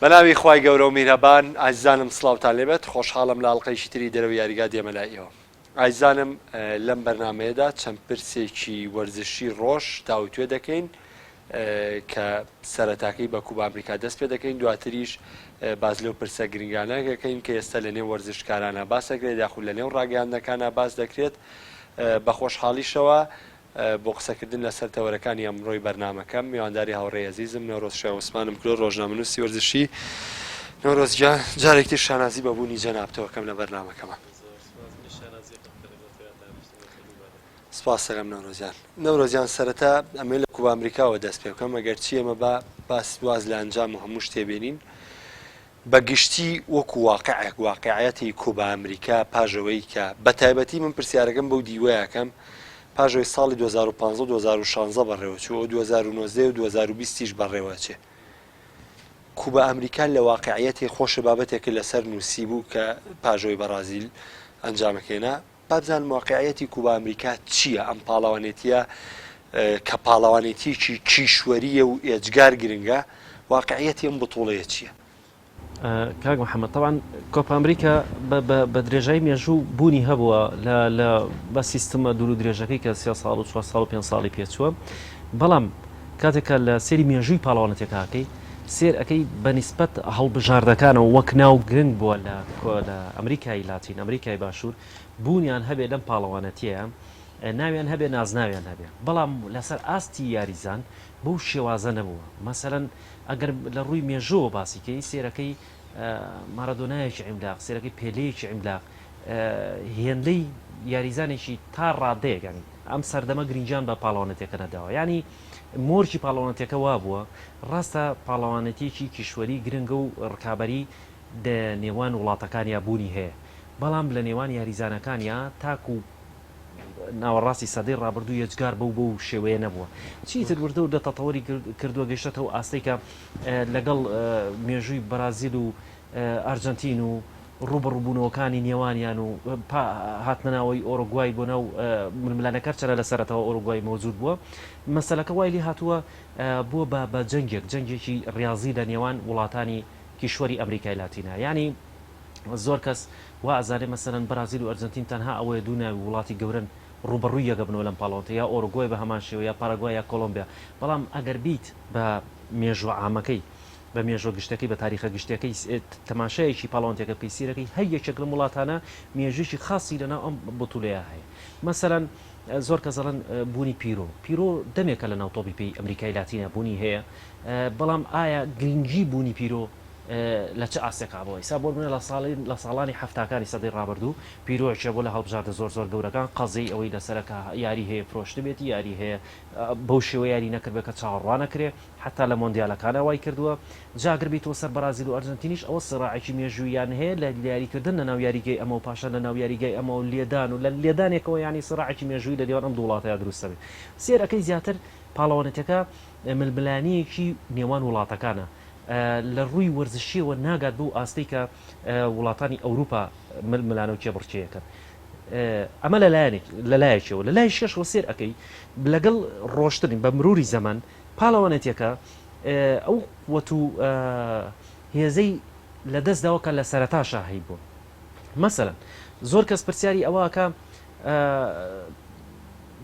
بەناوی خوای گەورە و میهرەبان ئازیزانم سڵاوتان لێبێت خۆشحاڵم لە ئەڵقەیەکی تری دەرەوەی یاریگا دێمە لای ئێوە ئازیزانم لەم بەرنامەیەدا چەند پرسێکی وەرزشی ڕۆژ تاوتوێ دەکەین کە سەرەتاکەی بە کوبا ئەمریکا دەست پێ دەکەین دواتریش باس لەو پرسە گرنگانە دەکەین کە ئێستا لە نێو وەرزشکارانە باس دەکرێت یاخود لە نێو ڕاگەیاندنەکانە باس دەکرێت بە خۆشحاڵیشەوە بۆ قسەکردن لەسەر تەوەرەکانی ئەمڕۆی بەرنامەکەم میوانداری هاوڕێی ئەزیزم نەورۆز شێخ عوسمانم کردو ڕۆژنامەنووسی وەرزشی. نەورۆز گیان جارێکی تر شانازی بە بوونی جەنابتەوە کەم لە بەرنامەکەمان. زۆر سوپاس، منیش شانازیەکەم کە لەگەڵ تۆیان دانیشتم بۆ تۆ دووبارە. سپاس دەکەم نەورۆز گیان. نەورۆز گیان سەرەتا ئەمەوێت لە کوبا ئەمریکاوە دەست پێ بکەم ئەگەرچی ئێمە با باس واز لە ئەنجام و هەموو شتێ بێنین بە گشتی وەکو واقعێک، واقعیەتی کوبا ئەمریکا پاش ئەوەی کە، بە تایبەتی من پرسیارەکەم بەو دیوەیە ئەکەم، پاش ئەوەی ساڵی 2015 و 2016 بەڕێوە چوو، ئەوە 2019 و 2020 یش بەڕێوە ئەچێ. کوبا ئەمریکا لە واقعیەتی خۆشە بابەتێکت لەسەر نووسیبوو کە پاش ئەوەی بەڕازیل ئەنجامەکەی نا، با بزانم واقعیەتی کوبا ئەمریکا چییە، ئەم پاڵەوانێتییە کە پاڵەوانێتییەکی کیشوەرییە و ئێجگار گرنگە، واقعیەتی ئەم بتوڵەیە چییە؟ کاک محەممەد تەبعەن کۆپا ئەمریکا بە درێژای مێژوو بوونی هەبووە لە لە بە سیستمە دوور و درێژەکەی کە سێ ساڵ و چوار ساڵ و پێنج ساڵی پێچووە بەڵام کاتێک کە لە سێری مێژووی پاڵەوانەتەکەکەی سێر ئەەکەی بە نیسبەت هەڵبژاردەکانەوە وەک ناو گرنگ بووە لە لە ئەمریکای لاتین ئەمریکای باشوور بوونیان هەبێ لەم پاڵەوانەتیە ناویان هەبێ نازناویان هەبێ بەڵام لەسەر ئاستی یاریزان بەو شێوازە نەبووە مەسەلەن ئەگەر لە ڕووی مێژووەوە باسی کەی سێرەکەی مارادۆنایەکی عیملاق سێرەکەی پێلەیەکی عیملاق هێندەی یاریزانێکی تا ڕادەیەک ینی ئەم سەردەمە گرنگیان بە پاڵەوانەتەکە نەداوە ینی مۆرکی پاڵەوانەتەکە وابووە ڕاستە پاڵەوانەتیەکی کیشوەری گرنگە و ڕکابی دە نێوان وڵاتەکانیا بوونی هەیە بەڵام لە نێوان یاریزانەکانیا تاکو ناوەڕاستی سەدەی ڕابردوو یەجگار بەو بەو شێوەیە نەبووە. چیتر وردە وردە تەتەوەری کردووە گەیشتەتە ئەو ئاستەی کە لەگەڵ مێژووی بەرازیل و ئەرجەنتین و ڕووبەڕووبوونەوەکانی نێوانیان و هاتنە ناوەی ئۆرۆگوای بۆ ناو ململانێکە هەرچەندە لە سەرەتاوە ئۆرۆگوای مەوجود بووە مەسەلەکە وای لێ هاتووە بووە بە بە جەنگێک جەنگێکی ڕیازی لە نێوان وڵاتانی کیشوەری ئەمریکای لاتینە یانی زۆر کەس وا ئەزانێ مەسەلەن بەرازیل و ئەرجەنتین تەنها ئەوەیە دوو ناوی وڵاتی گەورەن ڕووبەڕووی یەک ئەبنەوە لەم پاڵەوانتە یا ئۆرۆگوای بە هەمان شێوە یا پاراگوای یا کۆڵۆمبیا بەڵام ئەگەر بیت بە مێژووە عامەکەی بە مێژووە گشتەکەی بە تاریخە گشتیەکەی تەماشایەکی پاڵەوانتیەکە بکەی سیرەکەی هەر یەکێک لەم وڵاتانە مێژوویەکی خاصی لەناو ئەم بتولەیە هەیە مەسەلەن زۆر کەس ئەڵێن بوونی پیرۆ پیرۆ دەمێکە لەناو تۆپی پێی ئەمریکای لاتینە بوونی هەیە بەڵام ئایا گرنگی بوونی پیرۆ لە چ ئاستێکا بووە؟ ئیستا بۆ نمونە لە ساڵی لە ساڵانی حەفتاکانی سەدەی ڕابردوو پیرۆ بۆ لە هەڵبژاردە زۆر زۆر گەورەکان قەزیەی ئەوەی لەسەرە کە یاری هەیە فرۆشتبێتی یاری هەیە بەو شێوە یاری نەکردبێ کە چاوەڕوان ئەکرێ حەتا لە مۆندیالەکانا وای کردووە جا گەر بیتەوە سەر بەرازیل و ئەرجەنتینیش ئەوە سیڕاعێکی مێژووییان هەیە لە یاریکردن لە ناو یاریگەی ئەمە و پاشان لە ناو یاریگای ئەمە و لێدان و لە لێدانێکەوە یانی سیڕاعێکی مێژوویی لە نێوان ئەم دوو وڵاتەیا دروست ئەبێ سێر ئەکەی زیاتر پاڵەوانێتیەکە ململانێیەکی نێوان وڵاتەکانە لە ڕووی وەرزشییەوە ناگات بەو ئاستەی کە وڵاتانی ئەوروپا ململانە و کێبڕکێیەکەن. ئەمە لە لایەنێک لە لایەکیەوە، لە لای شێشەوە سێر ئەکەی لەگەڵ ڕۆشتنی بە مروری زەمەن پاڵەوانێتیەکە ئەو قوت و هێزەی لە دەست داوە کە لە سەرەتاشا هەیبووە. مەسەلەن زۆر کەس پرسیاری ئەوە ئەکا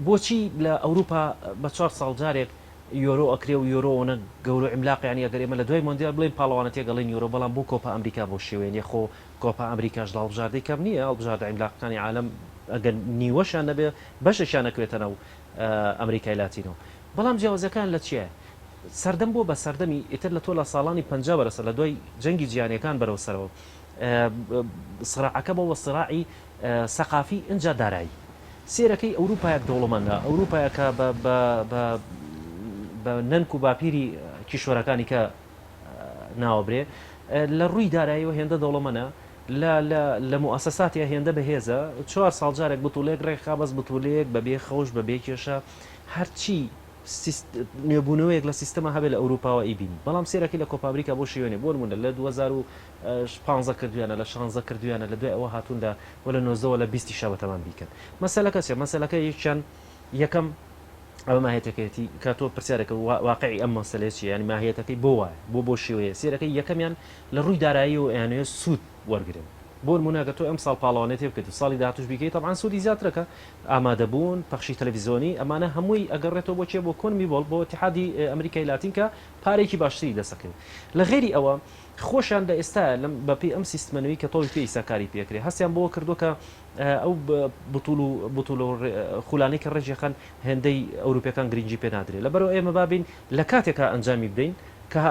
بۆچی لە ئەوروپا بە چوار ساڵ جارێک یۆرۆ ئەکرێ و یۆرۆ ئەوەنە گەورە و عیملاقە یانی ئەگەر ئێمە لە دوای مۆندیال بڵێین پاڵەوانەتیەک ئەڵێین یۆرۆ بەڵام بۆ کۆپا ئەمریکا بەو شێوەیە نیە خۆ کۆپا ئەمریکاش لە هەڵبژاردەی کەم نیە هەڵبژاردە عیملاقەکانی عالەم ئەگەر نیوەشیان نەبێ بەشێکیان ئەکەوێتە ناو ئەمریکای لاتینەوە بەڵام جیاوازیەکان لە چیایە سەردەم بووە بە سەردەمی ئیتر لە تۆ لە ساڵانی 50 بەرەسە لە دوای جەنگی جیهانیەکان بەرەو سەرەوە سڕاعەکە بۆ بە سڕاعی سەقافی ئینجا دارایی. سێرەکەی ئەوروپایەک دەوڵەمەندە، ئەوروپایەکە بە بە بە بە نەنک و باپیری کیشوەرەکانی کە ناوەبرێ، لە ڕووی داراییەوە هێندە دەوڵەمەنە، لە لە لە موئەسەساتیا هێندە بەهێزە، چوار ساڵ جارێک بتوڵەیەک ڕێکخا بەس بتوڵەیەک بە بێ خەوش بە بێ کێشە هەرچی نوێبوونەوەیەک لە سیستەما هەبێ لە ئەوروپاوە ئەیبینی بەڵام سێرەکەی لە کۆپا ئەمریکا بەو شێوەیە نیە بۆ نموونە لە 2015 کردویانە لە شانزە کردویانە لە دوای ئەوە هاتوون لە وە لە نۆزدەوە لە بیستیشا بەتەمان بیکەن مەسەلەکە چیە مەسەلەکە یەکیان یەکەم. ئەمە ماهیەتەکەیەتی کە تۆ پرسیارێکە واقعی ئەم مەسەلەیە چیە یانی ماهیەتەکەی بۆ وایە بۆ بۆ شێوەیە سێرەکەی یەکەمیان لە ڕووی داراییەوە ئەیانەوێت سوود وەرگرن بۆ نموونە گەر تۆ ئەمساڵ پاڵەوانێتی بکەیت و ساڵی داهاتووش بیکەیت تەبعەن سوودی زیاترەکە ئامادەبوون پەخشی تەلەفیزۆنی ئەمانە هەمووی ئەگەڕێتەوە بۆ کێ بۆ کۆنمیبۆڵ بۆ ئیتیحادی ئەمریکای لاتین کە پارەیەکی باشتری دەست ئەکەوێت لە غەیری ئەوە خۆشیان لە ئێستا لەم بەپێی ئەم سیستمە نوێی کە تۆپی پێ ئیستا کاری پێ ئەکرێ هەستیان بەوە کردووە کە ئەو بتول و بتول و خولانەی کە ڕێکیەخەن هێندەی ئەوروپیەکان گرنگی پێ نادرێ لەبەرئەوە ئێمە با بین لە کاتێکا ئەنجامی بدەین کە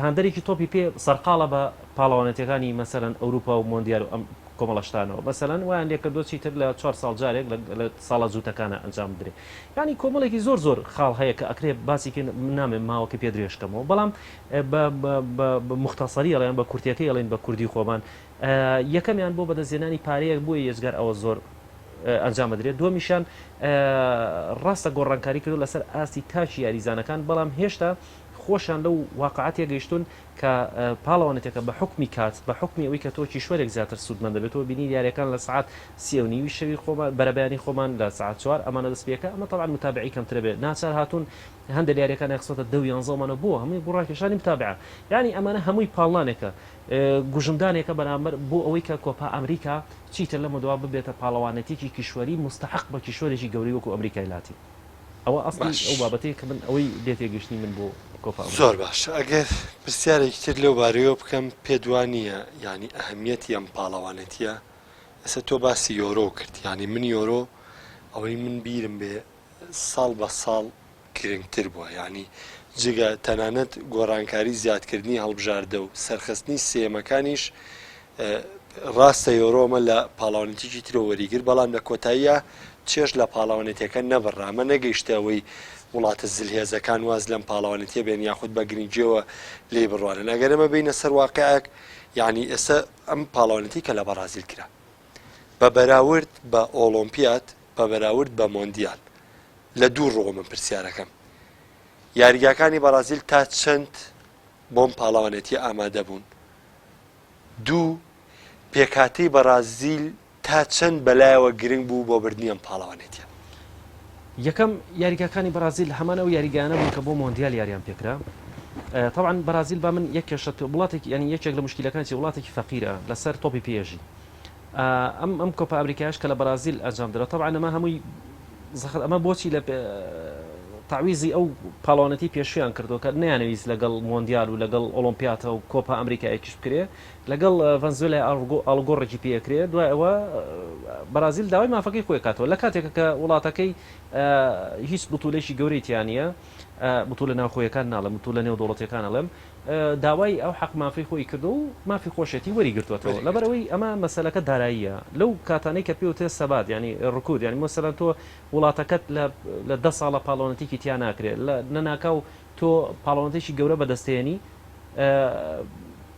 هاندەرێکی تۆپی پێ سەرقاڵە بە پاڵەوانێتیەکانی مەسەلەن ئەوروپا و مۆندیال و ئەم کۆمەڵە شتانەوە مەسەلەن وایان لێکردووە چیتر لە چوار ساڵ جارێک لە ساڵە جووتەکانە ئەنجام بدرێ یانی کۆمەڵێکی زۆر زۆر خاڵ هەیە کە ئەکرێ باسی کەین من نامەوێ ماوەکەی پێ درێژ کەمەوە بەڵام بە بە موختەسەری ئەڵێن بە کورتیەکەی ئەڵێن بە کوردی خۆمان یەکەمیان بۆ بەدەستهێنانی پارەیەک بۆیە یەجگار ئەوە زۆر ئەنجام ئەدرێت، دووەمیشیان ڕاستە گۆڕانکاری کردووە لەسەر ئاستی تاکی یاریزانەکان، بەڵام هێشتا خۆشیان لەو واقعە تێگەیشتوون کە پاڵەوانێتیەکە بە حوکمی کات، بە حوکمی ئەوەی کە تۆ کیشوەرێک زیاتر سوودمەند دەبێتەوە، بینی یاریەکان لە سەعات سێ و نیوی شەوی خۆمان بەرەبەیانی خۆمان لە سەعات چوار ئەمانە دەست پێکە، ئەمە تەبعەن متابعەی کەمترە بێت، ناچار هاتوون هەندێک لە یاریەکانیان خستۆتە دە و یانزە بۆ هەمووی بۆ ڕاکێشانی متابعە، یانی ئەمانە هەمووی پاڵنانێکە گوژمدانێکە بەرامبەر بۆ ئەوەی کە کۆپا ئەمریکا چیتر لەمەودوا ببێتە پاڵەوانێتیەکی کیشوەری موستەحەق بە کیشوەرێکی گەورەی وەکو ئەمریکای لاتین. ئەوە ئەسڵی باش. ئەو بابەتەیە کە من ئەوەی لێ تێگەیشتنی من بۆ کۆپا ئەمریکا. زۆر باشە ئەگەر پرسیارێکی تر لەو بارەیەوە بکەم پێت وا نییە یانی ئەهەمیەتی ئەم پاڵەوانێتیە ئێستا تۆ باسی یۆرۆ کرد یانی من یۆرۆ ئەوەی من بیرم بێ ساڵ بە ساڵ گرنگتر بووە یانی جگە تەنانەت گۆڕانکاری زیادکردنی هەڵبژاردە و سەرخستنی سێیەمەکانیش ڕاستە یۆرۆ ئەمە لە پاڵاوانێتیکی ترەوە وەریگر بەڵام لە کۆتاییە چێژ لە پاڵاوانێتیەکە نەبڕا ئەمە نەگەیشتە ئەوەی وڵاتە زلهێزەکان واز لەم پاڵاوانێتیە بێن یاخود بە گرنگیەوە لێی بڕوانن ئەگەر ئەمە بینە سەر واقعێک یعنی ئێستا ئەم پاڵاوانێتی کە لە بەڕازیل کرا بە بەراورد بە ئۆڵۆمپیات بە بەراورد بە مۆندیال لە دوو ڕووەوە من پرسیارەکەم یاریگاکانی بەڕازیل تا چەند بۆم پاڵەوانێتی ئامادە بوون دوو پێکهاتەی بەڕازیل تا چەند بەلایەوە گرنگ بوو بۆ بردنی ئەم پاڵەوانێتیە؟ یەکەم، یاریگاکانی بەرازیل هەمان ئەو یاریگایانە بوون کە بۆ مۆندیال یاریان پێکرا. تەبعەن بەرازیل با من یەک کێشە وڵاتێکی یانی یەکێک لە موشکیلەکانی چیە وڵاتێکی فەقیرە لەسەر تۆپی پێ ئەژی. ئەم ئەم کۆپا ئەمریکایش کە لە بەرازیل ئەنجام درا تەبعەن ئەمە هەمووی زەخت ئەمە بۆچی لە تەعویزی ئەو پاڵەوانێتی پێشویان کردووە کە نەیانەویست لەگەڵ مۆندیال و لەگەڵ ئۆڵۆمپیاتە و کۆپا ئەمریکایەکیش بکرێ لەگەڵ ڤەنزوێلای ئاڵوگۆڕێکی پێکرێ دوای ئەوە بەرازیل داوای مافەکەی خۆی کاتەوە لە کاتێکە کە وڵاتەکەی هیچ بتولێکی گەورەی تیانە بتولە ناوخۆیەکان ناڵێم بتولە نێودەوڵەتیەکان ئەڵێم داوای ئەو حەق مافەی خۆی کردوە و مافی خۆشێتی وەری گرتوەتەوە لەبەر ئەوەی ئەمە مەسەلەکە داراییە لەو کاتانەی کە پێوترێ سەبات یانی ڕکود یانی مەسەلەن تۆ وڵاتەکەت لە لە دە ساڵە پاڵەوانێتیکی تیا ناکرێ لە نەناکاو تۆ پاڵەوانێتێکی گەورە بەدەستێنی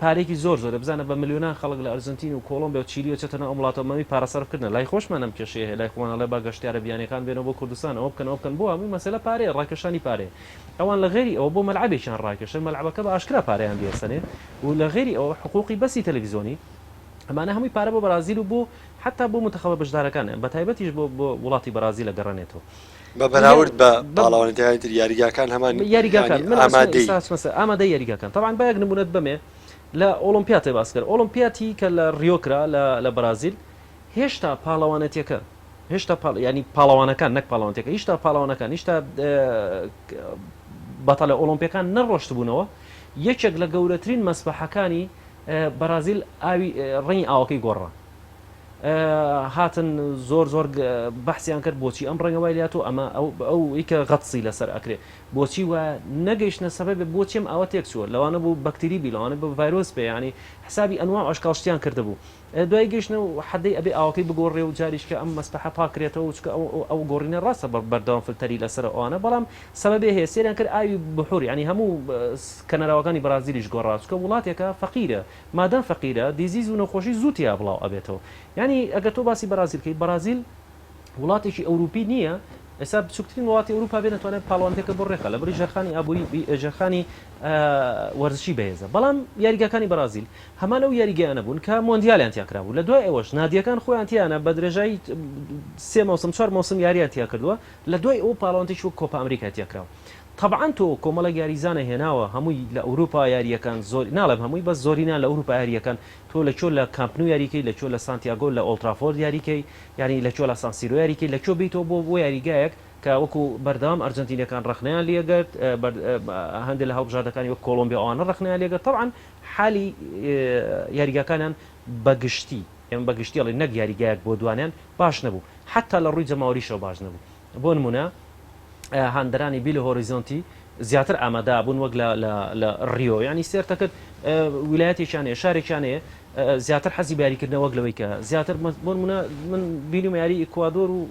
پارێکی زۆر زۆرە بزانە بە ملیۆنان خەڵک لە ئەرجنتین و کۆڵۆمبیا و چیلی و چێتە ناو ئەم وڵاتەوە مەمی پارە سەرف کردنە لای خۆشمان ئەم کێشەیە هەیە لای خۆمان ئەڵێ با گەشتیارە بیانیەکان بێنەوە بۆ کوردستان ئەوە بکەن ئەوە بکەن بۆ هەمووی مەسەلە پارەیە ڕاکێشانی پارەیە ئەوان لە غەیری ئەوە بۆ مەلعەبێکیان ڕاکێشن مەلعەبەکە بە ئاشکرا پارەیان لێ ئەسەنێ و لە غەیری ئەوە حقوقی بەسی تەلەفیزۆنی ئەمانە هەمووی پارە بۆ بەرازیل و بۆ حەتا بۆ مونتەخەبە بەشدارەکان بە تایبەتیش بۆ بۆ وڵاتی بەرازیل ئەگەڕێنێتەوە. بە بەراورد بە پاڵەوانێتیەکانی تر یاریگاکان هەمان یاریگاکان یانی من ئەچمە ئامادەی. ئیستا ئەچمە سەر ئامادەی یاریگاکان تەبعەن با یەک نموونەت بەمێ لە ئۆڵۆمپیاتێ باس کرد ئۆڵۆمپیاتی کە لە ڕیۆ کرا لە لە بەرازیل هێشتا پاڵەوانێتیەکە هێشتا پاڵ یانی پاڵەوانەکان نەک پاڵەوانێتیەکە هیشتا پاڵەوانەکان هیشتا بەتەلە ئۆڵۆمپیەکان نەڕۆشتبوونەوە یەکێک لە گەورەترین مەسبەحەکانی بەرازیل ئاوی ڕەنگی ئاوەکەی گۆڕا هاتن زۆر زۆر بەحسیان کرد بۆچی ئەم ڕەنگە وای لاتۆ ئەمە ئەو ئەو ئیکە غەتسی لەسەر ئەکرێ بۆچی وە نەگەیشتنە سەبەبێ بۆچی ئەم ئاوە تێک چووە لەوانە بوو بەکتری بی لەوانە بە ڤایرۆس بێ یانی حسابی ئەنواع و ئەشکاڵ شتیان کردبوو دوایی گەیشتنە حەدەی ئەبێ ئاوەکەی بگۆڕێ و جاریشکە ئەم مەسبەحە پاک کرێتەوە چونکە ئەو ئەو گۆڕینە ڕاستە بەردەوام فلتەری لەسەرە ئەوانە بەڵام سەبەبێ هەیە سێریان کرد ئاوی بحور یانی هەموو کەنەراوەکانی بەرازیلیش گۆڕا چونکە وڵاتێکە فەقیرە مادام فەقیرە disease و نەخۆشی زوو تیا بڵاو ئەبێتەوە یانی ئەگەر تۆ باسی بەرازیل کەی بەرازیل وڵاتێکی ئەوروپی نییە. ئێستا بچووکترین وڵاتی ئەوروپا بێ نەتوانێت پاڵەوانێتیەکە بۆ ڕێکخا لەبری ژێرخانی ئابووری ژێرخانی وەرزشی بەهێزە بەڵام یاریگاکانی بەرازیل هەمان ئەو یاریگایانە بوون کە مۆندیالیان تیا کرابوو لە دوای ئەوەش نادیەکان خۆیان تیانە بە درێژایی سێ مەوسم چوار مەوسم یاریان تیا کردووە لە دوای ئەو پاڵەوانێتیش وەک کۆپا ئەمریکای تیا کراوە تەبعەن تۆ کۆمەڵێک یاریزانە هێناوە هەمووی لە ئەوروپا یاریەکان زۆر ناڵێم هەمووی بەس زۆرینان لە ئەوروپا یاریەکەن تۆ لە کوێ لە کامپ نو یاریکەی لە کوێ لە سانتیاگۆ لە ئۆڵترافۆرد یاریکەی یانی لە کوێ لە سان سیرۆ یاریکەی لە کوێ بیتەوە بۆ بۆ یاریگایەک کە وەکو بەردەوام ئەرجەنتینەکان ڕەخنەیان لێگرت هەندێک لە هەڵبژاردەکانی وەک کۆڵۆمبیا ئەوانە ڕەخنەیان لێگرت تەبعەن حالی یاریگاکانیان بە گشتی ئێمە بە گشتی ئەڵێین نەک یاریگایەک بۆ دوانیان باش نەبوو حەتا لە ڕووی جەماوەریشەوە باش نەبوو بۆ نمونە هاندەرانی بیلۆ هۆریزۆنتی زیاتر ئامادە بوون وەک لە لە لە ڕیۆ یعنی سێرتەکرد ویلایەتێکیان هەیە شارێکیان هەیە زیاتر حەزی باریکردنە وەک لەوەی کە زیاتر بۆ نمونە من بینیم یاری ئیکوادۆر و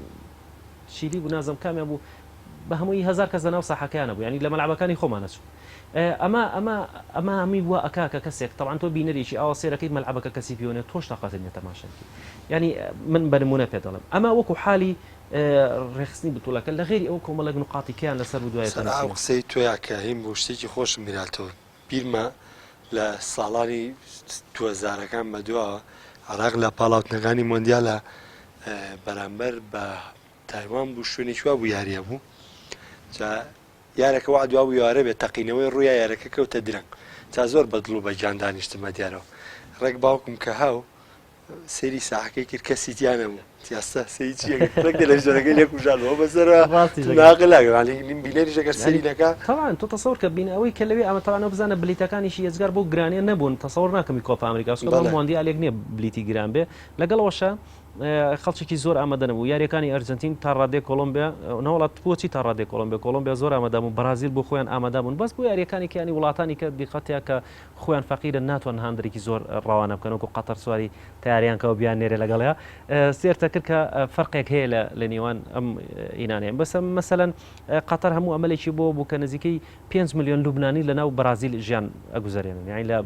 چیلی بوو نازم کامیان بوو بە هەمووی هەزار کەس لەناو ساحەکەیانە بوو یانی لە مەلعەبەکانی خۆمان ئەچوو ئەمە ئەمە ئەمە هەمووی وا ئەکا کە کەسێک تەبعەن تۆ بینەرێکی ئاوا سێرەکەی مەلعەبەکە کەسی پێوە نیە تۆش تاقەتت نیە تەماشای بکەی یانی من بە نموونە پێ دەڵێم ئەمە وەکو حالی ڕێکخستنی بتوڵەکە لە غەیری ئەوە کۆمەڵێک نوقاتی کەیان لەسەر بوو دوای سەر ئەو قسەی تۆیا کە هیم بوو شتێکی خۆشم بیراتەوە بیرمە لە ساڵانی دووەزارەکان بەدواوە عێراق لە پاڵاوتنەکانی مۆندیالە بەرامبەر بە تایوان بوو شوێنێکی وا بوو یاریە بوو جا یارەکە وا دوا بوو یارە بێت تەقینەوەی ڕوویا یارەکە کەوتە درەنگ جا زۆر بە دڵ و بە گیان دانیشتم بە دیارەوە ڕێک باوکم کە هاو سەیری ساحەکەی کرد کەسی تیا نەبوو تیاستا سەیری چیە کرد ڕێک تەلەڤیزیۆنەکەی لێ کوژانەوە بەسەرە ڕاستی دەکەی. ناقل ناکەم بینەریش ئەگەر سەیری نەکا تەبعەن تۆ تەسەور کە بین ئەوەی کە لەوێ ئەمە تەبعەن ئەو بزانە بلیتەکانیشی یەجگار بۆ گرانیە نەبوون تەسەور ناکەم ی کۆپا ئەمریکا چونکە بەڵێ. مۆندیالێک نییە بلیتی گران بێ لەگەڵ ئەوەشا خەڵکێکی زۆر ئامادە نەبوو یاریەکانی ئەرجەنتین تا ڕادەیەک کۆڵۆمبیا نەوەڵا بۆچی تا ڕادەیەک کۆڵۆمبیا کۆڵۆمبیا زۆر ئامادە بوون بەرازیل بۆ خۆیان ئامادە بوون بەس بۆ یاریەکانی کە ینی وڵاتانی کە دیقەتیا کە خۆیان فەقیرن ناتوانن هاندەرێکی زۆر ڕەوانە بکەن وەکو قەتەر سواری تەیارەیان کەوە بیان نێرێ لەگەڵیا سێرتە کرد کە فەرقێک هەیە لە لە نێوان ئەم ئینانەیە بەسە مەسەلەن قەتەر هەموو ئەمەلێکی بۆ بوو کە نزیکەی 5 میلیۆن لوبنانی لە ناو بەرازیل ژیان ئەگوزەرێنن یانی لە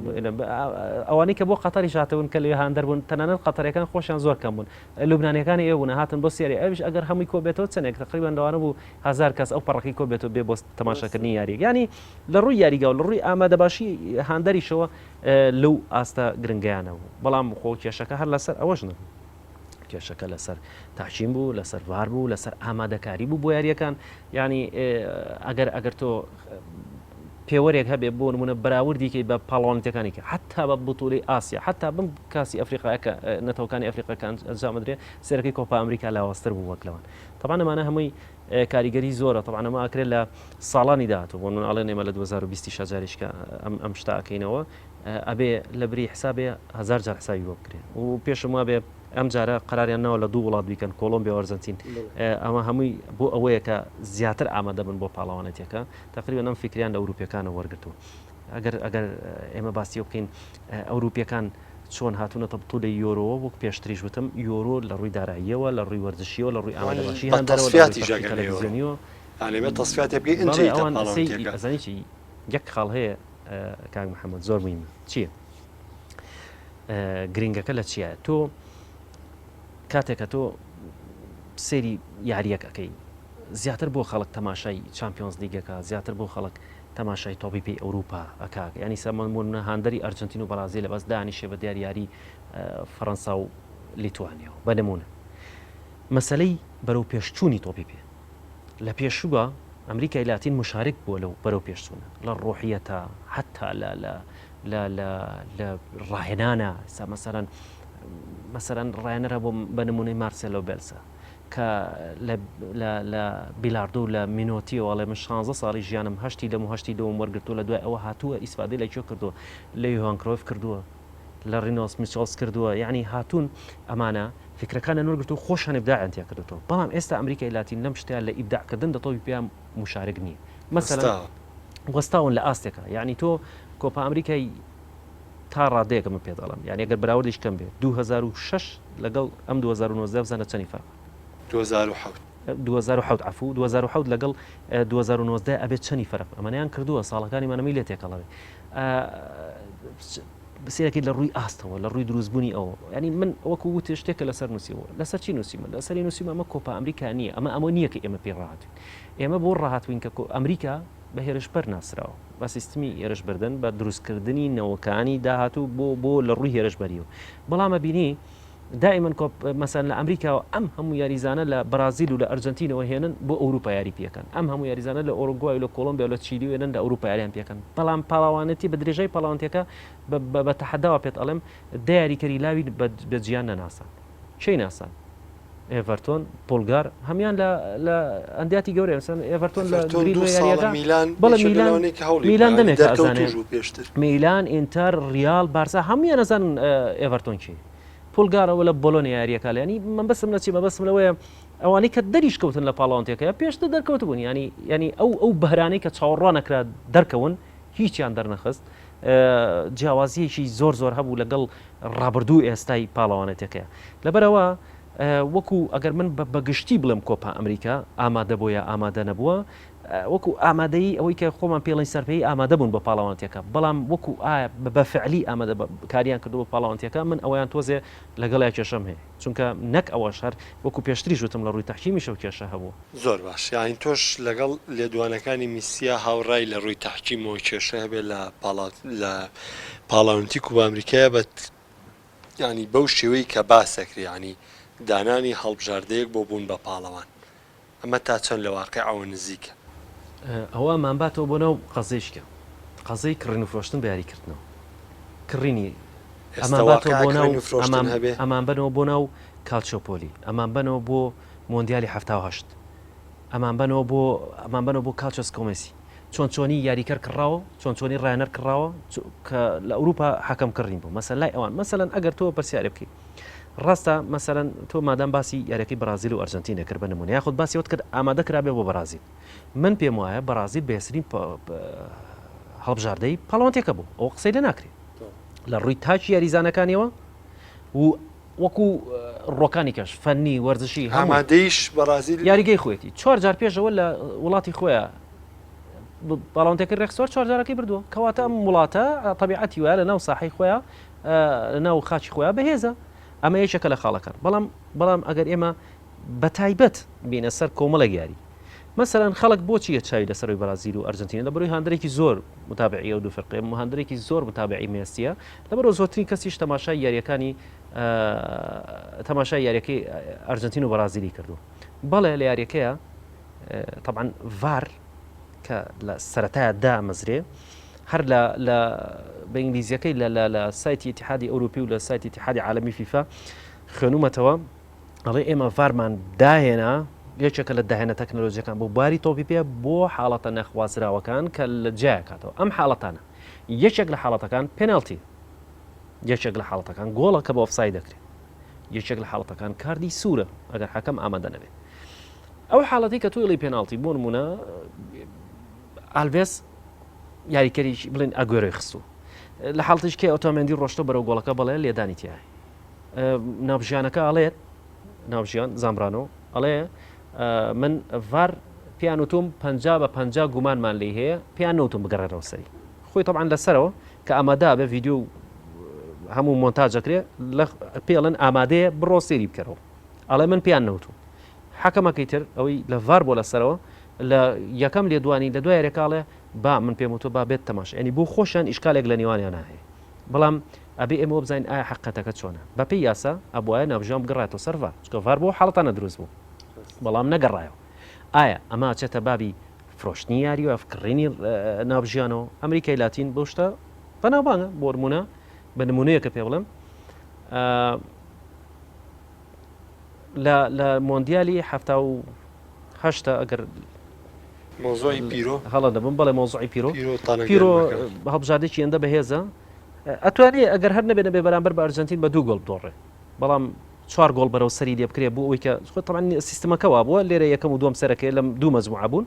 ئەوانەی کە بۆ قەتەریش هاتبوون کە لەوێ هاندەر بوون تەنانەت قەتەرەکان خۆشیان زۆر کەم بوون لوبنانیەکانی ئێوە بوون هاتن بۆ سیاری ئەویش ئەگەر هەمووی کۆ بێتەوە چەندێک تقریبا لەوانە بوو هەزار کەس ئەو پەڕەکەی کۆ بێتەوە بێ بۆ تەماشاکردنی یاریەک یانی لە ڕووی یاریگا و لە ڕووی ئامادەباشی هاندەریشەوە لەو ئاستە گرنگەیانە بوو بەڵام خۆ کێشەکە هەر لەسەر ئەوەش نەبوو کێشەکە لەسەر تاچین بوو لەسەر ڤار بوو لەسەر ئامادەکاری بوو بۆ یاریەکان ینی ئەگەر ئەگەر تۆ پێوەرێک هەبێ بۆ نمونە بەراوردیکەی بە پاڵەوانەتەکانی کە حتا بە بتولی ئاسیا حتا بم کاسی ئەفریقاکە نەتەوەکانی ئەفریقاکان ئەنجامدرێ سەرەکەی کۆپا ئەمریکا لاوازتر بوو وەک لەوان تەبعەن ئەمانە هەمووی کاریگەری زۆرە تەبعەن ئەمە ئەکرێت لە ساڵانی داهاتوو بۆ نمونە ئەڵێن ئێمە لە 2020 شا جارێکە ئەم ئەم شتە ئەکەینەوە ئەبێ لە بری حسابێ هەزار جار حسابی بۆ بکرێ و پێشم وابێ ئەم جارە قەراریان ناوە لە دوو وڵات بیکەن کۆڵۆمبیا و ئەرجەنتین ئەمە هەمووی بۆ ئەوەیە کە زیاتر ئامادە بن بۆ پاڵەوانێتیەکە تقریبا ئەم فکریان لە ئەوروپیەکانەوە وەرگرتووە ئەگەر ئەگەر ئێمە باسی بکەین ئەوروپیەکان چۆن هاتوونەتە بتوولەی یۆرۆوە وەک پێشتریش وتم یۆرۆ لە ڕووی داراییەوە لە ڕووی وەرزشیەوە لە ڕووی ئامادەباشی هاندەرەوە لە ڕووی پەخشی تەلەڤیزیۆنیەوە بەڵێ ئەوان سەیری ئەزانی چی یەک خاڵ هەیە کاک محەممەد زۆر مهمە چییە گرنگەکە لە چییە تۆ کاتێکە تۆ سەیری یاریەک ئەەکەی زیاتر بۆ خەڵک تەماشای چمپیۆنز لیگەکە زیاتر بۆ خەڵک تەماشای تۆپی پێی ئەوروپا ئەکا یانی سە من بۆ نمونە هاندەری ئەرجەنتین و بەرازیلە بەس دانیشێ بە دیار یاری فەرەنسا و لیتوانیاوە بە نمونە مەسەلەی بەرەو پێشچوونی تۆپی پێ لە پێشووە ئەمریکای لاتین مشارک بووە لەو بەرەو پێشچوونە لە ڕۆحیەتە حتا لە لە لە لە لە ڕاهێنانە سا مەسەرەن مەسەرەن ڕایەنەرە بۆ بە نمونەی مارسێلۆ بێلسا کە لە لە لە بیلاردۆ و لە مینۆتیەوە ئەڵێ من شانزە ساڵی ژیانم هەشتی لەم و هەشتی لەوم وەرگرتووە لە دوای ئەوە هاتووە ئیسفادەی لە کوێ کردووە لە یۆهان کرۆیف کردووە لە رینۆس میچڵس کردووە یعنی هاتوون ئەمانە فکرەکانیان وەرگرتووە خۆشیان ئیبداعیان تیا کردووەتەوە بەڵام ئێستا ئەمریکای لاتین لەم شتەیان لە ئیبداعکردن دە تۆپی پێیان مشارک نییە مەسەلەن وەستاوە. وەستاون لە ئاستێکا یعنی تۆ کۆپا ئەمریکای تا ڕادەیەک من پێت ئەڵێم یانی ئەگەر بەراوردیش کەم بێ 2006 لەگەڵ ئەم 2019 بزانە چەنی فەرقە. 2007. 2007 عەفوو 2007 لەگەڵ 2019 ئەبێ چەنی فەرق ئەمانەیان کردووە ساڵەکانی مانەمەی لێ تێکەڵەوێ. سەیرەکەی لە ڕووی ئاستەوە لە ڕووی دروستبوونی ئەوە ینی من وەکو وت شتێکە لەسەر نووسیەوە لەسەر چی نووسیمە لەسەری نووسیمە ئەمە کۆپا ئەمریکا نییە ئەمە ئەمە نییە کە ئێمە پێی ڕاهاتوین ئێمە بۆ ڕاهاتوین کە ئەمریکا بە هێرشبەر ناسراوە بە سیستمی هێرشبردن بە دروستکردنی نەوەکانی داهاتوو بۆ بۆ لە ڕووی هێرشبەریەوە بەڵام ئەبینی دائیمەن کۆپ مەسەن لە ئەمریکاوە ئەم هەموو یاریزانە لە بەرازیل و لە ئەرجەنتینەوە هێنن بۆ ئەوروپا یاری پێکەن ئەم هەموو یاریزانە لە ئۆرۆگوای و لە کۆڵۆمبیا و لە چیلی وێنن لە ئەوروپا یاریان پێکەن بەڵام پاڵاوانێتی بە درێژای پاڵاوانتەکە بە تەحەداوە پێت ئەڵێم دە یاریکەری لاوی بە جیان نەناسان کێی ناسان ئێڤەرتۆن پۆلگار هەمان لە لە ئەندیاتی گەورەیە مەسەن ئێڤەرتۆن لە ئێڤەرتۆن گرین دوو لە ساڵە یاریەکە میلان بەڵێ یەکێکە میلان لەوانەی کە هەوڵی بوو میلان یانی دەمێکە ئەزانێ دەرکەوتووش بوو پێشتر. میلان ئینتەر ریال بارسا هەموویان ئەزانن ئێڤەرتۆن کێیە پۆلگار ئەوە لە بۆلۆنیا یاریەکە لە ینی مەبەستم لە چی مەبەستم لەوەیە ئەوانەی کە دەریش کەوتن لە پاڵاوانتەکەیە پێشتر دەرکەوتبوون ینی ینی ئەو ئەو بەهرانەی کە چاوەڕوان نەکرا دەرکەون هیچیان دەرنەخست جیاوازیەکی زۆر زۆر هەبوو لەگەڵ ڕابردوو ئێستای پاڵەوانێتەکەیە لەبەرەوە وەکو ئەگەر من بە گشتی بڵێم کۆپا ئەمریکا ئامادە بۆ یا ئامادە نەبووە وەکو ئامادەیی ئەوەی کە خۆمان پێڵین سەرپێی ئامادە بوون بۆ پاڵەوانتیەکە بەڵام وەکو ئایا بە فعلی ئامادە کاریان کردو بۆ پاڵەوانتیەکە من ئەویان تۆزێ لەگەڵیا کێشەم هەیە چونکە نەک ئەوەش هەر وەکو پێشتریش وتم لە ڕووی تەحکیمیشەوە کێشە هەبوو. زۆر باش یانی تۆش لەگەڵ لێدوانەکانی میسیا هاوڕای لە ڕووی تەحکیمەوە کێشە هەبێ لە پاڵا لە پاڵاونتی کوبا ئەمریکایە بە یانی بەو شێوەی کە باس ئەکرێ یانی دانانی هەڵبژاردەیەک بۆ بوون بە پاڵەوان ئەمە تا چەند لە واقیعەوە نزیکە؟ ئەوە ئەمانباتەوە بۆ ناو قەزیەی کە قەزیەی کڕین و فرۆشتن بە یاری کردنەوە کڕینی ئێستا ئەمانباتەوە واقیع بۆ ناو کڕین و فرۆشتن ئەمان هەبێ؟ ئەمانبەنەوە بۆ ناو کالچۆپۆلی ئەمانبەنەوە بۆ مۆندیالی 78 ئەمانبەنەوە بۆ ئەمانبەنەوە بۆ کالچۆ سکۆمێسی چۆن چۆنی یاریکەر کڕاوە چۆن چۆنی ڕایەنەر کڕاوە کە لە ئەوروپا حەکەم کڕین بوو مەسەلەن لای ئەوان مەسەلەن ئەگەر تۆ پرسیارێ بکەی ڕاستە مەسەلەن تۆ مادام باسی یاریەکەی بەرازیل و ئەرجەنتین کرد بە نمونە یاخود باسی ئەوت کرد ئامادە کرابێ بۆ بەرازیل من پێم وایە بەرازیل بەهێزترین هەڵبژاردەی پاڵەوانتیەکە بوو ئەوە قسەی لێ ناکرێت لە ڕووی تاکی یاریزانەکانیەوە و وەکو ڕۆکانی کەش فەنی وەرزشی هەموو ئامادەیش بەڕازیل یاریگەی خۆیەتی چوار جار پێشەوە لە وڵاتی خۆیان پاڵەوانتەکە ڕێکخستوە چوار جارەکەی بردووە کەواتە ئەم وڵاتە تەبیعەتی وایە لە ناو ساحەی خۆیان لە ناو خاچی خۆیان بەهێزە ئەمە یەکێکە لە خاڵەکان بەڵام بەڵام ئەگەر ئێمە بە تایبەت بینە سەر کۆمەڵێک یاری مەسەلەن خەڵک بۆچی چاوی لەسەروی بەرازیل و ئەرجنتینە لەبەرەوەی هاندەرێکی زۆر متابعی ئەو دوو فرقەیە هاندەرێکی زۆر متابعی مێسیە لەبەرەوە زۆرترین کەسیش تەماشای یاریەکانی تەماشای یاریەکەی ئەرجنتین و بەرازیلی کردو بەڵێ لە یاریەکەیە طبعا ڤار کە لە سەرەتایە دامەزرێ هەر لە لە بە ئینگلیزیەکەی لە لە لە سایتی ئیتیحادی ئەوروپی و لە سایتی ئیتیحادی عالەمی فیفا خوێنومەتەوە ئەڵێ ئێمە ڤارمان داهێنا، یەکێکە لە داهێنە تەکنەلۆجیەکان بۆ بواری تۆپی پێ بۆ حاڵەتە نەخوازراوەکان کە لە جیاکاتەوە ئەم حاڵەتانە یەکێک لە حاڵەتەکان پێناڵتی یەکێک لە حاڵەتەکان گۆڵە کە بە ئۆفساید دەکرێت یەکێک لە حاڵەتەکان کاردی سوورە ئەگەر حەکەم ئامادە نەبێت ئەو حاڵەتی کە تۆی پێناڵتی بۆ نمونە ئالڤێس یاریکەری بڵێن ئەگوێرۆی خستوو لە حاڵتیش کێ ئۆتۆمێندی ڕۆشتۆ بەرەو گۆڵەکە بەڵێ لێدانی تایە ناوبژیانەکە ئەڵێت ناوبژیان زامبرانۆ ئەڵێ من ڤار پیان وتوم پ بە پ گومانمان لی هەیە پیان نەوتم بگەڕێنەوە سەری خۆی طبعا لەسەرەوە کە ئامادە بە ڤیددیو هەموو مۆنتاجەکرێ لە پێڵن ئامادەیە بڕۆ سێری بکەرەوە ئەڵێ من پیان نەوتوم حەکەمەکەی تر ئەوەی لە ڤار بۆ لەسەرەوە لە یەکەم لێدوانی لە دوای یاریەکە با من پێم وتوە با بێت تەماشا یعنی بۆ خۆشیان ئیشکالێک لە نێوانیانە هەیە بەڵام ئەبێ ئێمە وەبزانین ئایا حەقیقەتەکە چۆنە؟ بەپێی یاسا ئەبوایە ناوبژیوان بگەڕایەتەوە سەر ڤار، چونکە ڤار بۆ حاڵەتانە دروست بوو، بەڵام نەگەڕایەوە. ئایا ئەمە ئەچێتە بابی فرۆشتنی یاریوە، کڕینی ناوبژیوانەوە؟ ئەمریکای لاتین بەو شتە بەناوبانگە، بۆ نموونە بە نموونەیەکە پێ بڵێم لە لە مۆندیالی 78 ئەگەر مەوزوعی پیرۆ هەڵە دەبم بەڵێ مەوزوعی پیرۆ پیرۆ هەڵبژاردێکی ئەندە بەهێزە ئەتوانێ ئەگەر هەر نەبێ نەبێ بەرامبەر بە ئەرجەنتین بە دوو گۆڵ بدۆڕێ بەڵام چوار گۆڵ بەرەو سەری لێ بکرێ بۆ ئەوەی کە خۆ تەبعەن سیستمەکە وابووە لێرە یەکەم و دووەم سەرەکەی لەم دوو مەجموعە بوون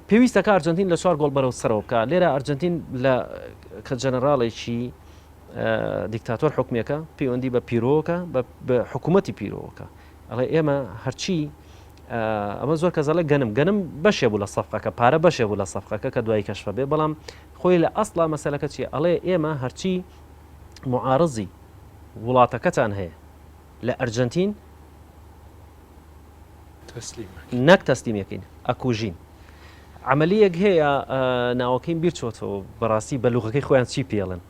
پێویستەکە ئەرجەنتین لە چوار گۆڵ بەرەو سەرەوە بکە لێرە ئەرجەنتین لە کە جەنەراڵێکی دیکتاتۆر حکومیەکە پەیوەندی بە پیرۆکە بە حکوومەتی پیرۆکە ئەڵێ ئێمە هەرچی. ئەمە زۆر کەس ئەڵێ گەنم گەنم بەشێ بوو لە سەفقەکە پارە بەشێ بوو لە سەفقەکە کە دوایی کەشفە بێ بەڵام خۆی لە ئەسڵا مەسەلەکە چییە ئەڵێ ئێمە هەرچی معارزی وڵاتەکەتان هەیە لە ئەرجنتین نەک تەسلیمەکەین ئەکوژین عملیەک هەیە ناوەکەیم بیر چۆتەوە بەڕاستی بە لوغەکەی خۆیان چی پێڵن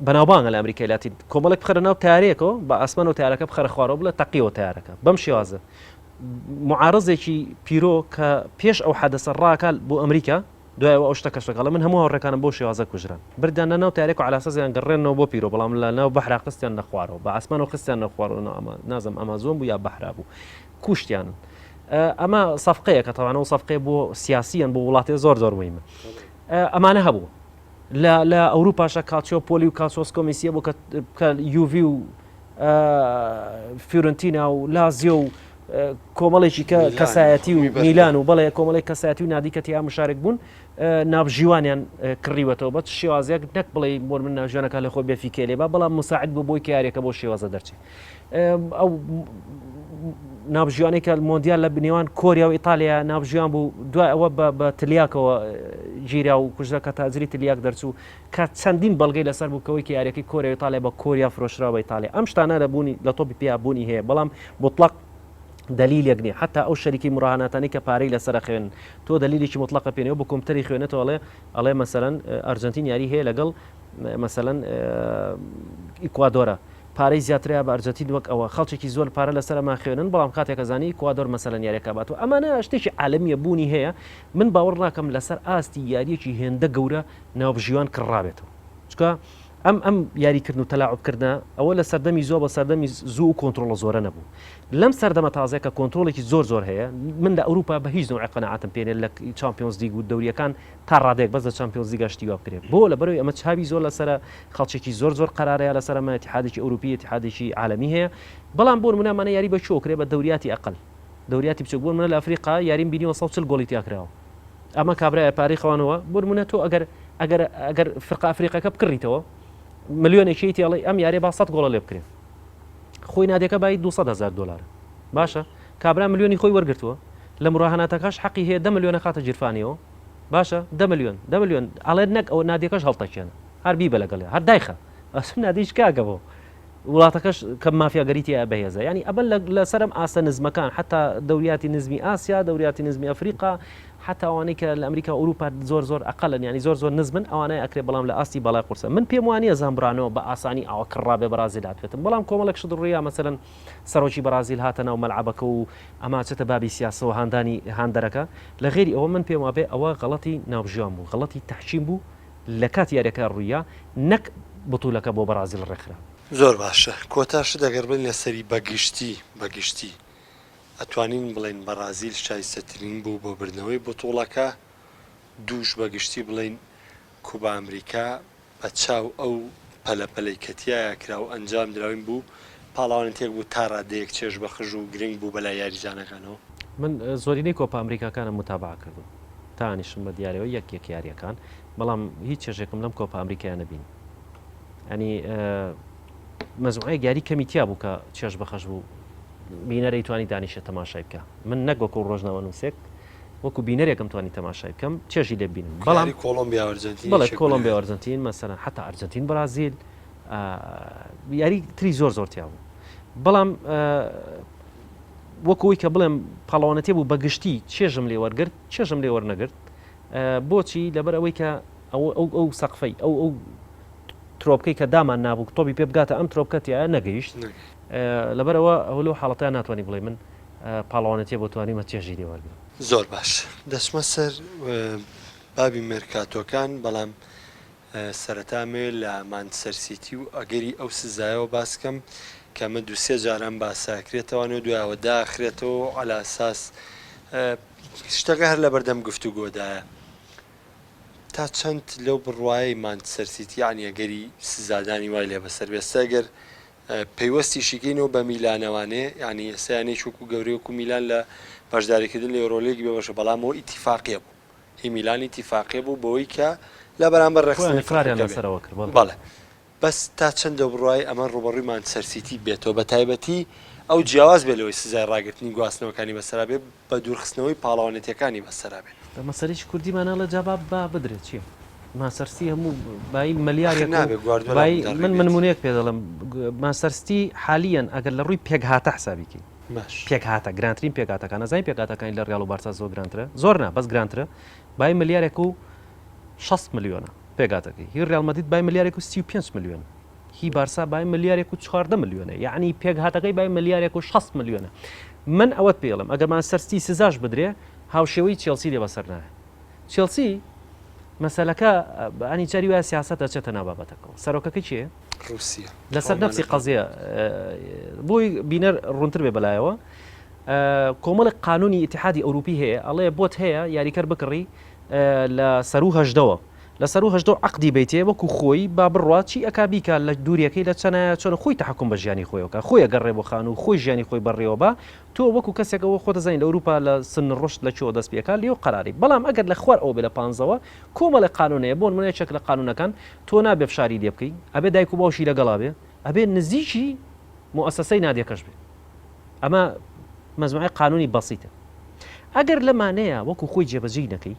بەناوبانگە لە ئەمریکای لاتین کۆمەڵێک بخەرە ناو تارێکەوە بە ئاسمان و تارەکە بخەرە خوارەوە بڵێ تەقیەوە تارەکە بەم شێوازە معارزێکی پیرۆ کە پێش ئەو حەدەسە ڕاکە بۆ ئەمریکا دوایەوە ئەو شتە کەشەکەڵە من هەموو هاوڕێکانم بۆ شێوازە کوژران بردیان لە ناو تارێک و علاسەزیان گەڕێنەوە بۆ پیرۆ بەڵام لە ناو بەحرا خستیان نەخوارەوە بە ئاسمان و خستیان نەخوارەوە نازم ئەمازۆن بوو یا بەحرا بوو کوشتیان ئەمە سەفقەیە کە تەوانەوە سەفقەیە بۆ سیاسیان بۆ وڵاتێ زۆر زۆر مهمە ئەمانە هەبوو لە لە ئەوروپاشە کاچۆ پۆلی و کاچۆسکۆ میسیە بۆ کە یوڤی و فیورنتینا و لازیۆ و کۆمەڵێکی کە کەسایەتی و میلان و بەڵێ کۆمەڵێک کەسایەتی و نادی کە تیا مشارێک بوون نابژیوانیان کڕیوەتەوە بە شێوازێک نەک بڵێ بۆ من ناژیانەکە لە خۆ بێفیکێ لێ با بەڵام مساعد بۆ بۆی کە یاریەکە بۆ شێوازە دەرچێت ئەو ناوبژیوانەی کە مۆندیال لە نێوان کۆریا و ئیتالیا ناوبژیوان بوو دوای ئەوە بە تلیاکەوە گیرا و کوژرا کە تاجری تلیاک دەرچوو کە چەندین بەڵگەی لەسەر بوو کەوەی کە یاریەکەی کۆریا و ئیتالیا بە کۆریا فرۆشرا بە ئیتالیا ئەم شتانە لە بوونی لە تۆپی پێیا بوونی هەیە بەڵام مطلق دلیلێک نییە حتا ئەو شەریکی مراهناتانی کە پارەی لەسەر خوێن تۆ دلیلێکی مطلقە پێنەوە بە کۆمپیوتەری خوێنێتەوە ئەڵێ ئەڵێ مەسەلەن ئەرجەنتین یاری هەیە لەگەڵ مەسەلەن ئیکوادۆرە پارەی زیاترەیە بە ئەرجەنتین وەک ئەوە خەڵکێکی زۆر پارە لەسەر ئەمە خوێنن بەڵام کاتێک ئەزانی ئیکوادۆر مەسەلەن یاریەکە بات و ئەمانە شتێکی عالەمیە بوونی هەیە من باوەڕ ناکەم لەسەر ئاستی یاریەکی هێندە گەورە ناوبژیوان کڕابێتەوە چکە ئەم ئەم یاریکردن و تەلاعوبکردە ئەوە لە سەردەمی زۆر بە سەردەمی زوو و کۆنتترۆڵە زۆرە نەبوو لەم سەردەمە تازەیە کە کۆنتترۆلێکی زۆر زۆر هەیە من لە ئەوروپا بە هیچ نوعی قەنەعاتم پێنێ لە چمپیۆنز لیگ و دەوریەکان تا ڕادەیەک بەس لە چامپیۆنز لیگا شتی وا بکرێت بۆ لەبەرەوەی ئەمە چاوی زۆر لەسەرە خەڵکێکی زۆر زۆر قەرارەیە لەسەر ئەمە ئیتیحادێکی ئەوروپی ئیتیحادێکی عالەمی هەیە بەڵام بۆ نمونە ئەمانە یاری بە کوێ کرێ بە دەوریاتی ئەقل دەوریاتی بچوک بۆ نمونە لە ئەفریقا یاریم بینیوە 140 گۆڵی تیا کراوە ئەمە کابرایە پارەی خەوانەوە بۆ نمونە تۆ ئەگەر ئەگەر ئەگەر فرقە ئەفریقەکە بکڕیتەوە ملیۆنێکی تێڵی ئەم یاریە با 100 گۆڵە لێ بکرێ خۆی نادیەکە بای 200 هزار دلار باشە کابرا ملیۆنی خۆی وەرگرتووە لە مراهناتەکەش حەقی هەیە دە ملیۆنە خاتە گیرفانیەوە باشە دە ملیۆن دە ملیۆن ئەڵێت نەک ئەوە نادیەکەش هەڵتەکێنە هەر بیبە لەگەڵیا هەر دایخە ئەسم نادیش کاکە بۆ وڵاتەکەش کە مافیاگەری تیا بەهێزە ینی ئەبە لەسەرم ئاستە نزمەکان حتا دەوریاتی نزمی ئاسیا دەوریاتی نزمی ئەفریقا حتا ئەوانەی کە لە ئەمریکا و ئەوروپا زۆر زۆر ئەقلن ینی زۆر زۆر نزمن ئەوانەی ئەکرێ بەڵام لە ئاستی باڵای قورسە من پێم وانە زامبرانەوە بە ئاسانی ئاوە کڕابێ بەرازیل هاتوێتم بەڵام کۆمەڵێک شت ڕوویا مەسەلەن سەرۆکی بەرازیل هاتە ناو مەلعەبەکە و ئەمە چێتە بابی سیاسەوە هاندانی هاندەرەکە، لە غەیری ئەوە من پێم وابێ ئەوە غەڵەتی ناوبژیوان بوو، غەڵەتی تەحکیم بوو لە کاتی یاریەکە ڕوویا نەک بتولەکە بۆ بەرازیل ڕێکخرا. زۆر باشە کۆتا شت ئەگەر بڵێین لەسەری بە گشتی بە گشتی ئەتوانین بڵێین بەڕازیل شایستەترین بوو بۆ بردنەوەی بتوڵەکە دووش بە گشتی بڵێین کوبا ئەمریکا بە چاو ئەو پەلە پەلەی کە تیایا کرا و ئەنجام دراوین بوو، پاڵەوانێتیەک بوو تا رادەیەک چێژبەخش و گرنگ بوو بەلای یاریزانەکانەوە. من زۆرینەی کۆپا ئەمریکاکانم موتابەعە کردووە تا ئانیشم بە دیارەوە یەک یەک یاریەکان بەڵام هیچ چێژێکم لەم کۆپا ئەمریکایە نەبینی ئەنی مەزموعەیەک یاری کەمی تیا بوو کە چێژ بەخش بوو بینەرەی توانی دانیشێت تەماشای بکە من نەک وەکو ڕۆژنامەنووسێک وەکو بینەرێکم توانی تەماشای بکەم چێژی لێ ببینم بەڵام یاری کۆڵۆمبیا و ئەرجەنتین بەڵێ یەکێک بوو کۆڵۆمبیا و لەوێ. ئەرجەنتین مەسەلەن حەتا ئەرجەنتین بەرازیل یاری تری زۆر زۆر تیا بوو بەڵام وەکو ئەوی کە بڵێم پاڵەوانەتێ بوو بە گشتی چێژم لێ وەرگرت چێژم لێ وەرنەگرت بۆچی لەبەر ئەوەی کە ئەو ئەو ئەو سەقفەی ئەو ئەو ترۆپکەی کە دامان نابوو تۆپی پێ بگاتە ئەم ترۆپکە تایە نەگەیشت لەبەرەوە ئەو لەو حاڵەتە ناتوانانی بڵێ من پاڵەوانێتیە بۆ توانیمە چێژی لێ وەرگرم. زۆر باش دەچمە سەر بابی مێرکاتۆکان بەڵام سەرەتا ئەمەوێت لە مانچستەر سیتی و ئەگەری ئەو سزایەوە باس کەم کە ئەمە دوو سێ جار ئەم باسە ئەکرێتەوانێ و دوایەوە داخرێتەوە و عەلاساس شتەکە هەر لەبەردەم گفتوگۆدایە تا چەند لەو بڕوایەی مانچستەر سیتی یەعنی ئەگەری سزادانی وای لێ بەسەر بێت ئەگەر پەیوەستیشی کەینەوە بە میلانەوانێ یانی ئێستا یانەیەکی وەکو گەورەی وەکو میلان لە بەشداریکردن لە یۆرۆلیگ بێبەشە بەڵام ئەوە ئیتیفاقیە بوو هی میلان ئیتیفاقیە بوو بەوەی کە لە بەرامبەر خۆیان ڕێکخستنی ئیقراریان فەرقەکە بێ لەسەرەوە کرد بەڵێ. بەڵێ بەس تا چەند لەو بڕوایەی ئەمە ڕووبەڕووی مانچستەر سیتی بێتەوە بە تایبەتی. ئەو جیاواز بێ لەوەی سزای ڕاگرتنی گواستنەوەکانی بەسەرا بێ بە دوورخستنەوەی پاڵەوانێتیەکانی بەسەرا بێ. مەسەلەی کوردیمان ئەڵێ جا با با بدرێ چیە مانچستەر سیتی هەموو بایی ئاخر ملیارێک و نابێ گواردیۆلا بایی مدەڕی من بێت. نمونەیەک پێ دەڵێم مانچستەر سیتی حالیەن ئەگەر لە ڕووی پێکهاتە حسابی کەی باش. پێکهاتە گرانترین پێکهاتەکان ئەزانی پێکهاتەکانی لە ڕیاڵ و بارسا زۆر گرانترە زۆر نا بەس گرانترە بایی ملیارێک و 60 ملیۆنە پێکهاتەکەی هی ڕیاڵ مەدرید بای ملیارێک و 35 ملیۆنە هی بارسا بای ملیارێک و 14 ملیۆنە یعنی پێکهاتەکەی بای ملیارێک و 60 ملیۆنە من ئەوەت پێڵم ئەگەر مانچستەر سیتی سزاش بدرێ هاوشێوەی چێڵسی لێ بەسەر نایە چێڵسی مەسەلەکە ئەنی جاری وایە سیاسەت ئەچێتە ناو بابەتەکەوە سەرۆکەکە کێیە؟ ڕووسیە لەسەر نەفسی قەزیە بۆی بینەر ڕوونتر بێ بەلایەوە کۆمەڵێک قانونی ئیتحادی ئەوروپی هەیە ئەڵێ بۆت هەیە یاریکەر بکڕی لە سەرو هەژدەوە لە سەرو هەژدەوە عەقدی بەیتێ وەکو خۆی با بڕوا چی ئەکا بیکا لە دووریەکەی لە چەنایە چۆن خۆی تەحەکوم بە ژیانی خۆیەوە خۆی ئەگەڕێ بۆ خانوو خۆی ژیانی خۆی بەڕێوە با تۆ وەکو کەسێک ئەوە خۆت دەزانی لە ئەوروپا لە سن ڕشد لە کوێوە دەست پێکا لێو قەراری بەڵام ئەگەر لە خوار ئەوە بێ لە پانزەوە کۆمەڵێک قانون هەیە بۆ نمونە یەکێک لە قانونەکان تۆ نابێ فشاری لێ بکەی ئەبێ دایک و باوکی لەگەڵا بێ ئەبێ نزیکی موئەسەسەی نادیەکەش بێ ئەمە مەجموعەی قانونی بەسیتە ئەگەر لەمانەیە وەکو خۆی جێبەجێی نەکەی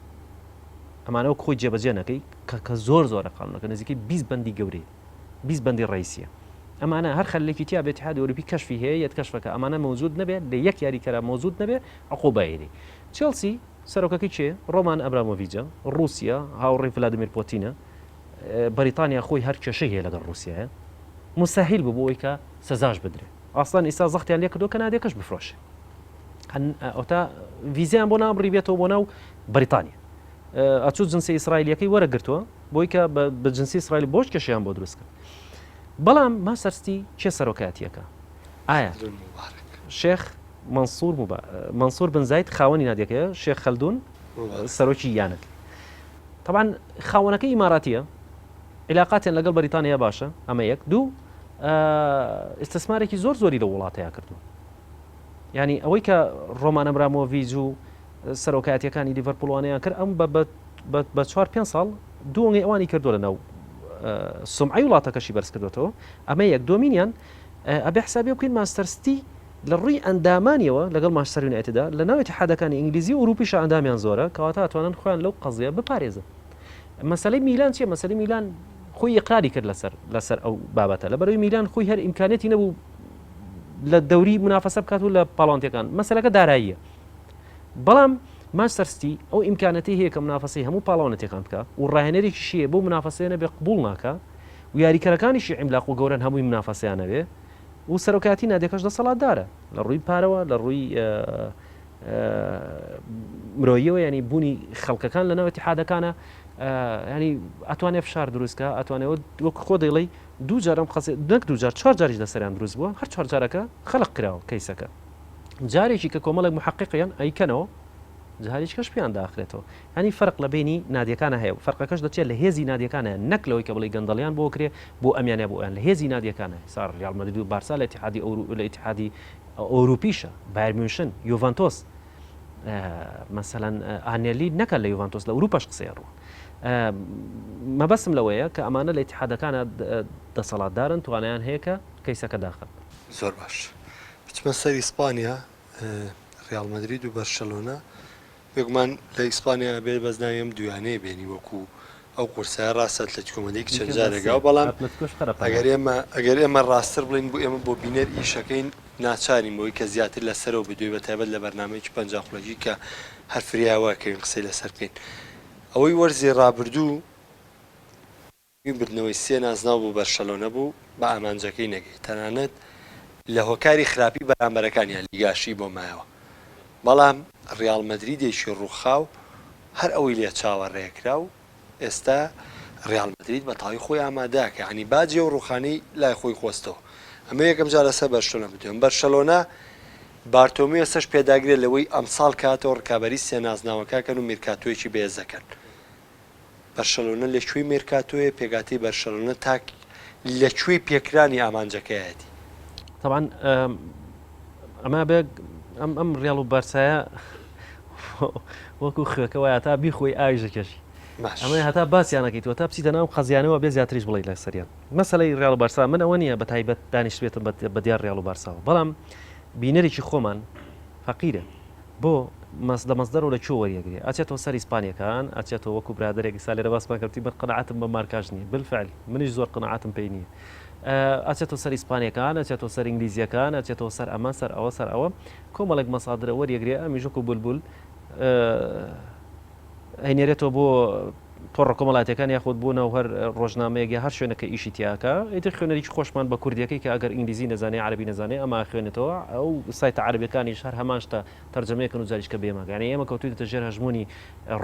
ئەمانە وەکو خۆی جێبەجێ نەکەی کە کە زۆر زۆرە قانونەکە نزیکەی 20 بەندی گەورەیە 20 بەندی ڕئیسیە ئەمانە هەر خەللێکی تیا بێ ئیتیحادی ئەوروپی کەشفی هەیە یەت کەشفەکە ئەمانە مەوجود نەبێ لە یەک یاریکەرا مەوجود نەبێ عقوبە ئەیری چێڵسی سەرۆکەکەی کێیە ڕۆمان ئەبرامۆڤیجە ڕووسیە هاوڕێی ڤلادیمیر پۆتینە بەریتانیا خۆی هەر کێشەی هەیە لەگەڵ ڕووسیایە موسەهیل بوو بۆ ئەوەی کە سزاش بدرێ ئاسڵەن ئیستا زەختیان لێ کردووە کە نادیەکەش بفرۆشێ ئەوتا ڤیزیان بۆ نابڕی بێتەوە بۆ ناو بەریتانیا ئەچوو جنسی ئیسرائیلیەکەی وەرەگرتووە بۆی کە بە جنسی ئیسرائیل بۆش کێشیان بۆ دروست کرد بەڵام مانچستەر سیتی کێ سەرۆکایەتیەکە ئایا شێخ مەنسوور مەنسوور بن زاید خاوەنی نادیەکەیە شێخ خەلدون سەرۆکی یانەکەی تەبعەن خاوەنەکەی ئیماراتیە عیلاقاتیان لەگەڵ بەریتانیا باشە ئەمە یەک دوو ئیستسمارێکی زۆر زۆری لە وڵاتەیە کردووە ینی ئەوەی کە ڕۆمان ئەبرامۆڤیج و سەرۆکایەتەکانی لیڤەرپوڵوانیان کرد ئەم بە چوار پێ ساڵ دووەنگەی ئەوانی کردو لە ناو سمعی وڵاتەکەشی بەرز کردوێتەوە ئەمە یەک دۆمینیان ئەبێ حسابی بکەین مانچستەر ستی لە ڕووی ئەندامانیەوە لەگەڵ مانچستەر یونایتددا لە ناو ئیتیحادەکانی ئینگلیزی و ئەوروپیشا ئەندامیان زۆرە کەواتە ئەتوانن خۆیان لەو قەزیە بپارێزن مەسەلەی میلان چیە مەسەلەی میلان خۆی ئیقراری کرد لەسەر لەسەر ئەو بابەتە لەبەرەوەی میلان خۆی هەر ئیمکانیەتی نەبوو لە دەوری منافەسە بکات و لە پاڵانتەکان مەسەلەکە داراییە بەڵام مانچستەر ستی ئەو ئیمکانەتی هەیە کە منافەسەی هەموو پاڵەوانەتەکان بکە و ڕاهێنەرێکی شیە بۆ منافەسەیە نەبێ قبوڵ ناکە و یاریکەرەکانیشی عیملاق و گەورەن هەمووی منافەسەیان نەبێ و سەرۆکایەتی نادیەکەش دەسەڵاتدارە لە ڕووی پارەوە لە ڕووی مرۆییەوە ینی بوونی خەڵکەکان لە ناو اتحادەکانە ینی ئەتوانێ فشار دروستکە ئەتوانێت وەک خۆ دەیڵی دوو جارم قەسێ نەک دوو جار چوار جاریش لەسەریان دروست بووە هەر چوار جارەکە خەلق کراوە کەیسەکە جارێکی کە کۆمەڵێک محققیان ئەیکەنەوە جاریش کەش پێیان داخرێتەوە یانی فەرق لە بەینی نادیەکانا هەیە و فەرقەکەش دەچێت لە هێزی نادیەکانە نەک لەوەی کە بڵێی گەندەڵیان بۆ کرێ بۆ ئەمیان یا بۆ ئەویان لە هێزی نادیەکانە ئێستا ریال مەدرید و بارسا لە ئیتیحادی ئەورو لە ئیتیحادی ئەوروپیشە بایرن میونشن یوڤانتۆس مەسەلەن ئانێلی نەکە لە یوڤانتۆس لە ئەوروپاش قسەیە ڕوە مەبەستم لەوەیە کە ئەمانە لە ئیتیحادەکانە دەسەڵاتدارن توانایان هەیە کە کەیسەکە داخەن. زۆر باش بچمە سەر ئیسپانیا ریال مەدرید و بەرشەلۆنە بێگومان لە ئیسپانیا ئەبێ بەس ناوی ئەم دوویانەیە بێنی وەکو ئەو قورسایە ڕاستە ئەتلەتیکۆ مەدرید چەند جارێک گاوە بەڵام ئەگەر ئێمە ئەگەر ئێمە ڕاستتر بڵێین بۆ ئێمە بۆ بینەر ئیشەکەین ناچارین بۆی کە زیاتر لەسەرەوە بدوێ بە تایبەت لە بەرنامەیەکی 50 خولەکی کە هەر فریا وەکەوین قسەی لەسەر بکەین ئەوەی وەرزی ڕابردوو بردنەوەی سێ نازناو بۆ بەرشەلۆنە بوو، بە ئامانجەکەی نەگەی، تەنانەت لە هۆکاری خراپی بەرامبەرەکانیان لیگاشی بۆ مایەوە، بەڵام ریاڵ مەدریدێکی رووخاو هەر ئەوەی لێ چاوەڕێکرا و ئێستا ریاڵ مەدرید بە تەواوی خۆی ئامادەکە، یانی باجی ئەو رووخانەی لای خۆی قۆستەوە. ئەمە یەکەمجار لەسەر بەرشلۆنە بدوێم، بەرشەلۆنە بارتۆمیۆ ئێستاش پێداگرە لەوەی ئەمساڵ کاتەوە رکابەری سێ نازناوەکە کەن و میرکاتۆیەکی بەهێز دەکەن. بەرشەلۆنە لە کوێی مێرکاتۆیە، پێکهاتەی بەرشەلۆنە تا لە کوێی پێکرانی ئامانجەکەیەتی؟ تەبعەن ئەمە بێ ئەم ئەم ڕیاڵ و بارسایە وەکو خوێکە وایە تا بیخۆی ئاویش دەکێشی ئەمە هەتا باسیانەکەیت تا بچیتە ناو قەزیانەوە بێ زیاتریش بڵێ لەسەریان مەسەلەی ڕیاڵ و بارسا من ئەوە نییە بە تایبەت دانیشتبێتم بە دیار ڕیاڵ و بارساوە بەڵام. بینەرێکی خۆمان فەقیرە بۆ مەس لە مەسدەرەوە لە کوێ وەریەگرێ ئەچێتەوە سەر ئیسپانیەکان ئەچێتەوە وەکو برادەرێک ئیستا لێرە باسمان کرد وتی من قەناعەتم بە مارکاش نییە بالفعل منیش زۆر قەناعەتم پێی نییە ئەچێتەوە سەر ئیسپانیەکان ئەچێتەوە سەر ئینگلیزیەکان ئەچێتەوە سەر ئەمە سەر ئەوە سەر ئەوە کۆمەڵێک مەسادرە وەریەگرێ ئەمیش وەکو بولبول ئەینێرێتەوە بۆ تۆڕە کۆمەڵاتیەکان یاخود بۆ ناو هەر ڕۆژنامەیەک یا هەر شوێنە کە ئیشی تیاکە ئیتر خوێنەریکی خۆشمان بە کوردیەکەی کە ئەگەر ئینگلیزی نەزانێ عەرەبی نەزانێ ئەمە ئەخوێنێتەوە ئەو سایتە عەرەبیەکانیش هەر هەمان شتە تەرجەمەیەکن و جاریشکە بێماگە یعنی ئێمە کەوتوینەتە ژێر هەژموونی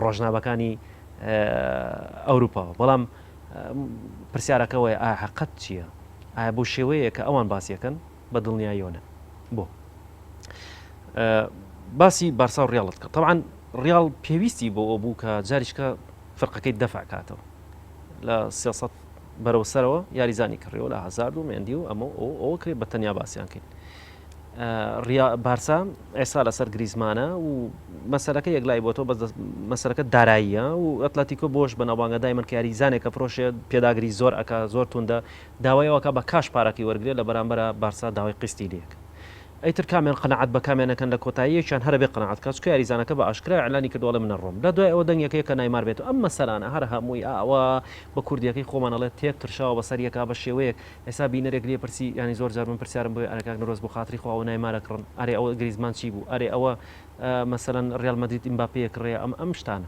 ڕۆژنامەکانی ئەوروپاوە بەڵام پرسیارەکە وایە ئایا حەقەت چییە؟ ئایا بەو شێوەیە کە ئەوان باسیەکەن؟ بە دڵنیاییەوە نا. بۆ؟ باسی بارسا و ڕیاڵت کرد تەبعەن ڕیاڵ پێویستی بۆ ئەوە بوو کە جاریشکە فرقەکەی دەفع کاتەوە لە 300 بەرەو سەرەوە یاریزانی کڕیەوە لە هەزارد و مێندی و ئەمە ئەو ئەوە کرێ بە تەنیا باسییان کەین بارسا ئێستا لەسەر گریزمانە و مەسەرەکە یەکلای بۆتەوە بەس مەسەرەکە داراییە و ئەتلەتیکۆ بۆش بەناوبانگە دایمەن کە یاریزانێکە فرۆشێ پێداگری زۆر ئەک زۆر توندە داوای ئەوەکە بە کاش پارەکەی وەرگێ لە بەرامبەرە بارسا داوای قیستی لەکە ئیتر کامیان قەناعەت بە کامیان ئەکەن لە کۆتایی یەکیان هەر ئەبێ قەناعەت کات چونکە یاریزانەکە بە ئاشکرا ئیعلانی کردوە ئەڵێ من ئەڕۆم لە دوای ئەوە دەنگێک هەیە کە نایمار بێت و ئەم مەسەلانە هەر هەمووی ئاوا بە کوردیەکەی خۆمان ئەڵێ تێک ترشاوە بەسەر یەکا بە شێوەیەک ئێستا بینەرێک لێ پرسی یانی زۆر جار من پرسیارم بۆیە ئەرێ کاک نەورۆز بۆ خاتری خوا ئەوە نایمار ئەکڕن ئەرێ ئەوە گریزمان چی بوو ئەرێ ئەوە مەسەلەن ڕیال مەدرید ئیمباپێ ئەکڕێ ئەم ئەم شتانە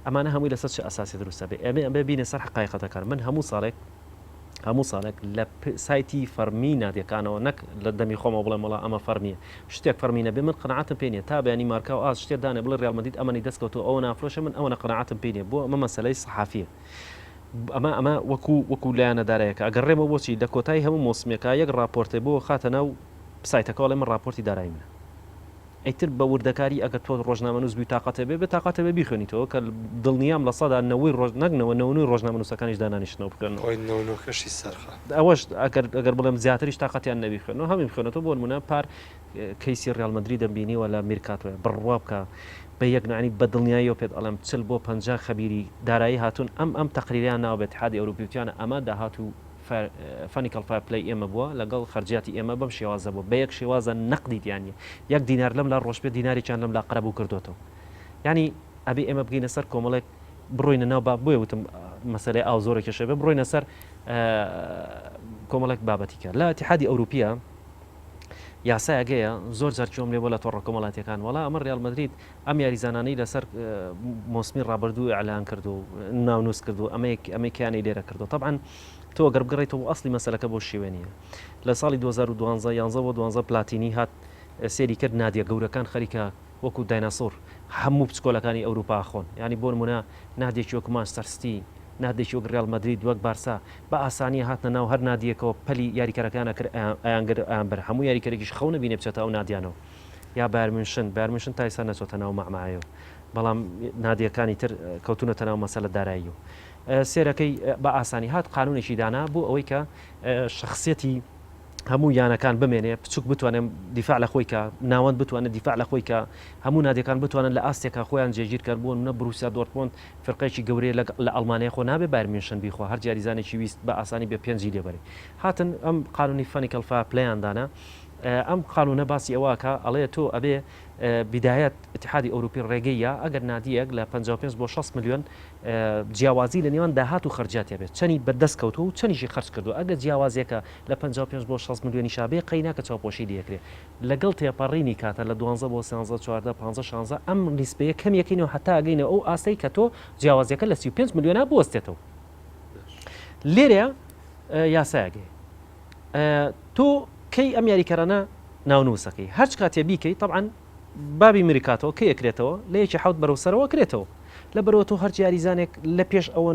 ئەمانە هەمووی لەسەر چ ئەساسێ دروست ئەبێ ئێمە ئەبێ بینە سەر حەقایقەتەکان من هەموو ساڵێک هەموو ساڵێک لە سایتی فەڕمی نادیەکانەوە نەک لە دەمی خۆمەوە بڵێم وەڵا ئەمە فەڕمیە شتێک فەڕمی نەبێ من قەناعەتم پێ نیە تا بەیانی مارکا و ئاس شتێ دانێ بڵێ ڕیاڵ مەدرید ئەمەنی دەست کەوتووە ئەوە نافرۆشێ من ئەوەنە قەناعەتم پێ نیە بۆ ئەمە مەسەلەی سەحافیە ئەمە ئەمە وەکو وەکو لایەنە دارایەکە ئەگەڕێمەوە بۆچی لە کۆتایی هەموو مۆسمێکا یەک ڕاپۆرتێ بۆ خاتە ناو سایتەکەوە ئەڵێ من ڕاپۆرتی دارایی منە ئیتر بە وردەکاری ئەگەر تۆ ڕۆژنامەنووس بی و تاقەتێ بێ، بێ تاقەتێ بێ بیخوێنیتەوە کە دڵنیام 90% ڕۆژ نەک نەوە نەوەنۆی ڕۆژنامەنووسەکانیش دانانیشتنەوە بخوێننەوە. point نەوە نۆکەشی سەرخە. ئەوەش ئەگەر ئەگەر بڵێم زیاتریش تاقەتیان نەبی بخوێننەوە هەمووی بخوێنێتەوە بۆ نموونە پار کەیسی ڕیاڵ مەدریدم بینیوە لە میرکاتۆیە بڕوا بکە بە یەک یانی بە دڵنیاییەوە پێت ئەڵێم 40 بۆ 50 خەبیری دارایی هاتوون ئەم ئەم تەقریرەیان ناوە بە ئیتحادی ئەوروپی وتیانە ئەمە داهات و financial fair play ئێمە بووە لەگەڵ خەرجیاتی ئێمە بەم شێوازە بووە بە یەک شێوازە نەقدی تیا نییە یەک دینار لەم لا ڕۆشت بێت دینارێکیان لەم لا قەرەبوو کردۆتەوە یانی ئەبێ ئێمە بگەینە سەر کۆمەڵێک بڕۆینە ناو با بۆیە وتم مەسەلەی ئاو زۆرە کێشە بێ بڕۆینە سەر کۆمەڵێک بابەتی کە لە اتحادی ئەوروپیە یاسایەکەیە زۆر جار گوێم لێ بووە لە تۆڕە کۆمەڵاتیەکان وەڵا ئەمە ریال مەدرید ئەم یاریزانانەی لەسەر مۆسمی ڕابردوو ئیعلان کرد و ناونووس کرد و ئەمەیەک ئەمەی کیانەی لێرە کردو تەبعەن تۆ گەر بگەڕێیتەوە ئەسڵی مەسەلەکە بۆ شێوە نییە لە ساڵی 2012 یانزە بۆ دوانزە پلاتینی هات سێری کرد نادیە گەورەکان خەریکە وەکو دایناسۆر هەموو بچکۆلەکانی ئەوروپا خۆن یانی بۆ نمونە نادێکی وەکو مانچستەر ستی نادێکی وەک ریال مەدرید وەک بارسا بە ئاسانی هاتنە ناو هەر نادیەکەوە پەلی یاریکەرەکان ئەکرد ئەیانگر ئەیانبرد هەموو یاریکەرێکیش خەو نەبینێ بچێتە ئەو نادیانەوە یا بایەر میونشن، بایەر میونشن تا ئێستا نەچۆتە ناو مەعمەعەیەوە، بەڵام نادیەکانی تر کەوتوونەتە ناو مەسەلە داراییەوە. سێرەکەی بە ئاسانی هات قانونێکی دانا بۆ ئەوەی کە شەخسیەتی هەموو یانەکان بمێنێ، بچوک بتوانێت دیفاع لە خۆی کە، ناوەند بتوانێت دیفاع لە خۆی کە، هەموو نادیەکان بتوانن لە ئاستێکا خۆیان جێگیر کەن، بۆ نمونە بروسیا دۆرتمۆند فرقەیەکی گەورەیە لە ئەڵمانیا خۆ نابێ بایەر میونشن بیخوا هەر یاریزانێکی ویست بە ئاسانی بێ پێنجی لێ بەرێ. هاتن ئەم قانونی financial fair play یان دانا. ئەم قانونە باسی ئەوە ئەکا ئەڵێ تۆ ئەبێ بیدایەت ئیتحادی ئەوروپی ڕێگەی یا ئەگەر نادیەک لە 55 بۆ 60 ملیۆن جیاوازی لە نێوان داهات و خەرجیات هەبێت چەنی بەدەست کەوتووە و چەنیشی خەرج کردووە ئەگەر جیاوازیەکە لە 55 بۆ 60 ملیۆنی شابێ قەینا کە چاوپۆشی لێکرێ لەگەڵ تێپەڕینی کاتە لە 12 بۆ 13 14 15 16 ئەم نیسبەیە کەم یەکەینەوە هەتا ئەگەینە ئەو ئاستەی کە تۆ جیاوازیەکە لە 35 ملیۆنا بوەستێتەوە لێرەیە یاسایەک هەیە تۆ کەی ئەم یاریکەرانە ناونووسەکەی هەرچ کاتێ بیکەی تەبعەن بابی میرکاتۆ کەی ئەکرێتەوە لە یەکی حەوت بەرەو سەرەوە کرێتەوە لە بەرەوە تۆ هەرچ یاریزانێک لە پێش ئەوە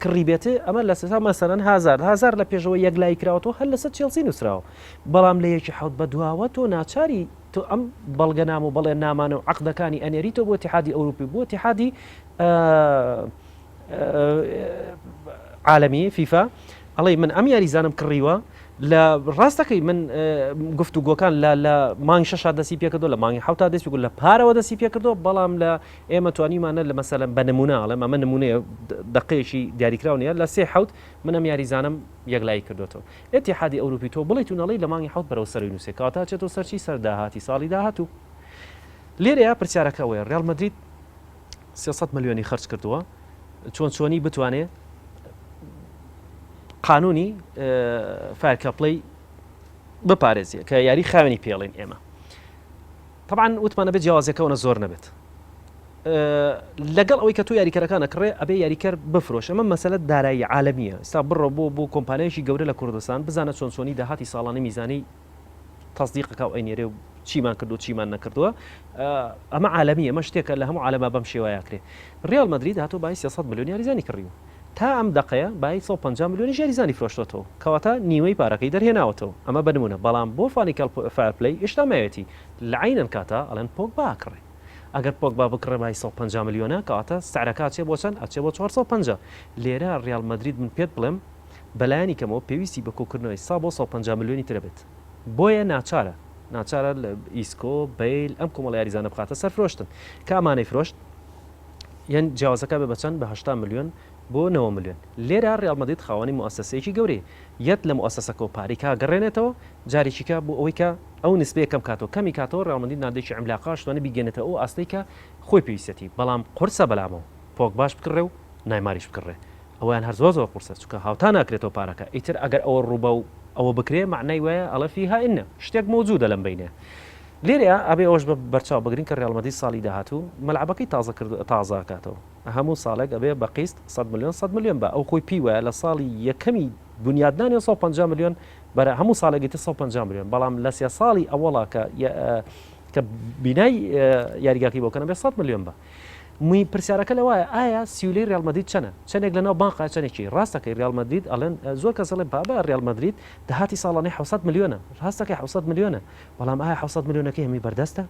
کڕی بێت ئەمە لە سێسا مەسەلەن هازارد هازار لە پێشەوە یەکلایی کراوەتەوە هەر لەسەر چێڵسی نووسراوە بەڵام لە یەکی حەوت بە دواوە تۆ ناچاری تۆ ئەم بەڵگەنامە و بەڵێن نامانە و عەقدەکانی ئەنێریتەوە بۆ اتحادی ئەوروپی بۆ اتحادی عالەمی، فیفا، ئەڵێی من ئەم یاریزانەم کڕیوە لە ڕاستەکەی من گفتوگۆکان لە لە مانگی شەشا دەستی پێکردو لە مانگی حوتا دەستی لە پارەوە دەستی پێکردو بەڵام لە ئێمە توانیمانە لە مەسەلەن بە نمونە ئەڵێم ئەمە نمونەیە دەقەیەکی دیاریکراو نیە لە سێ حوت من ئەم یاریزانم یەکلایی کردوێتەوە ئیتیحادی ئەوروپی تۆ بڵیت و نەڵی لە مانگی حوت بەرەو سەروی نووسێ کەواتە ئەچێتەوە سەر چی سەر داهاتی ساڵی داهاتوو لێرەیە پرسیارەکە ئەوەیە ڕیال مەدرید 300 ملیۆنی خەرج کردووە چۆن چۆنی بتوانێ قانونی fair play بپارێزیە کە یاری خاوێنی پێڵین ئێمە طبعا وتمان ئەبێت جیاوازیەکە ئەونە زۆر نەبێت لەگەڵ ئەوەی کە تۆ یاریکەرەکان ئەکڕێ ئەبێ یاریکەر بفرۆش ئەمە مەسەلە دارایی عالەمیە ئستا بڕۆ بۆ بۆ کۆمپانیایکی گەورە لە کوردستان بزانە چۆن چۆنی داهاتی ساڵانەی میزانی تەسدیقەکە و ئەینێرێ و چیمان کردو چیمان نەکردووە ئەمە عالەمی ئەمە شتێکە لە هەموو عالەما بەم شێوەیە کرێ ریال مەدرید هاتۆ بای 300 ملیۆن یاریزانی کڕیوە تا ئەم دەقەیە بای 150 ملیۆنیش یاریزانی فرۆشتۆتەوە کەواتە نیوەی پارەکەی دەرهێناوەتەوە ئەمە بە نمونە بەڵام بۆ financial fair play ئێشتا ماوێتی لە عەینەن کاتا ئەڵێن پۆگبا ئەکڕێ ئەگەر پۆگبا بکڕێ بای 150 ملیۆنە کەواتە سعرەکە ئەچێ بۆ چەند ئەچێ بۆ 450 لێرە ریال مەدرید من پێت بڵێم بەلایەنی کەمەوە پێویستی بە کۆکردنەوەی 100 بۆ 150 ملیۆنی ترە بێت بۆیە ناچارە ناچارە ئیسکۆ بەیل ئەم کۆمەڵە یاریزانە بخاتە سەر فرۆشتن کە ئەمانەی فرۆشت یان جیاوازەکە بێ بە چەند بە 80 ملیۆن بۆ 90 ملیۆن لێرە ریال مەدرید خاوەنی موئەسەسەیەکی گەورەیە یەت لە موئەسەسەکەوە پارەی کا گەڕێنێتەوە جارێکی کە بۆ ئەوەی کە ئەو نسبەیە کەم کاتەوە کەمی کاتەوە ریال مەدرید نادێکی عیملاقە شتوانێ بیگەنێتە ئەو ئاستەی کە خۆی پێویستیەتی بەڵام قورسە بەلامەوە پۆگباش بکڕێ و نایماریش بکڕێ ئەوەیان هەر زۆر زۆر قورسە چونکە هاوتا ناکرێتەوە پارەکە ئیتر ئەگەر ئەوە ڕووبا و ئەوە بکرێ مەعنای وایە ئەڵێ فیها ئینە شتێک مەوجودە لەم بەینەیە لێرەیا ئەبێ ئەوەش بە بەرچاو بگرین کە ریال مەدرید ساڵی داهاتوو مەلعەبەکەی تازە کرد تازە ئەکاتەوە هەموو ساڵێک ئەبێ بە قیست 100 ملیۆن 100 ملیۆن بە ئەو خۆی پێی وایە لە ساڵی یەکەمی بنیادنانی 150 ملیۆن بەرە هەموو ساڵێکی تر 150 ملیۆن بەڵام لە سێ ساڵی ئەوەڵا کە کە بینای یاریگاکەی بۆ کەنە بێ 100 ملیۆن بە می پرسیارەکە لەوایە ئایا سیولەی ریال مەدرید چەنە چەندێک لەناو بانقا چەندێکی ڕاستەکەی ریال مەدرید ئەڵێن زۆر کەس ئەڵێن بابا ریال مەدرید داهاتی ساڵانەی 700 ملیۆنە ڕاستەکەی 700 ملیۆنە بەڵام ئایا 700 ملیۆنەکەی هەمی بەردەستە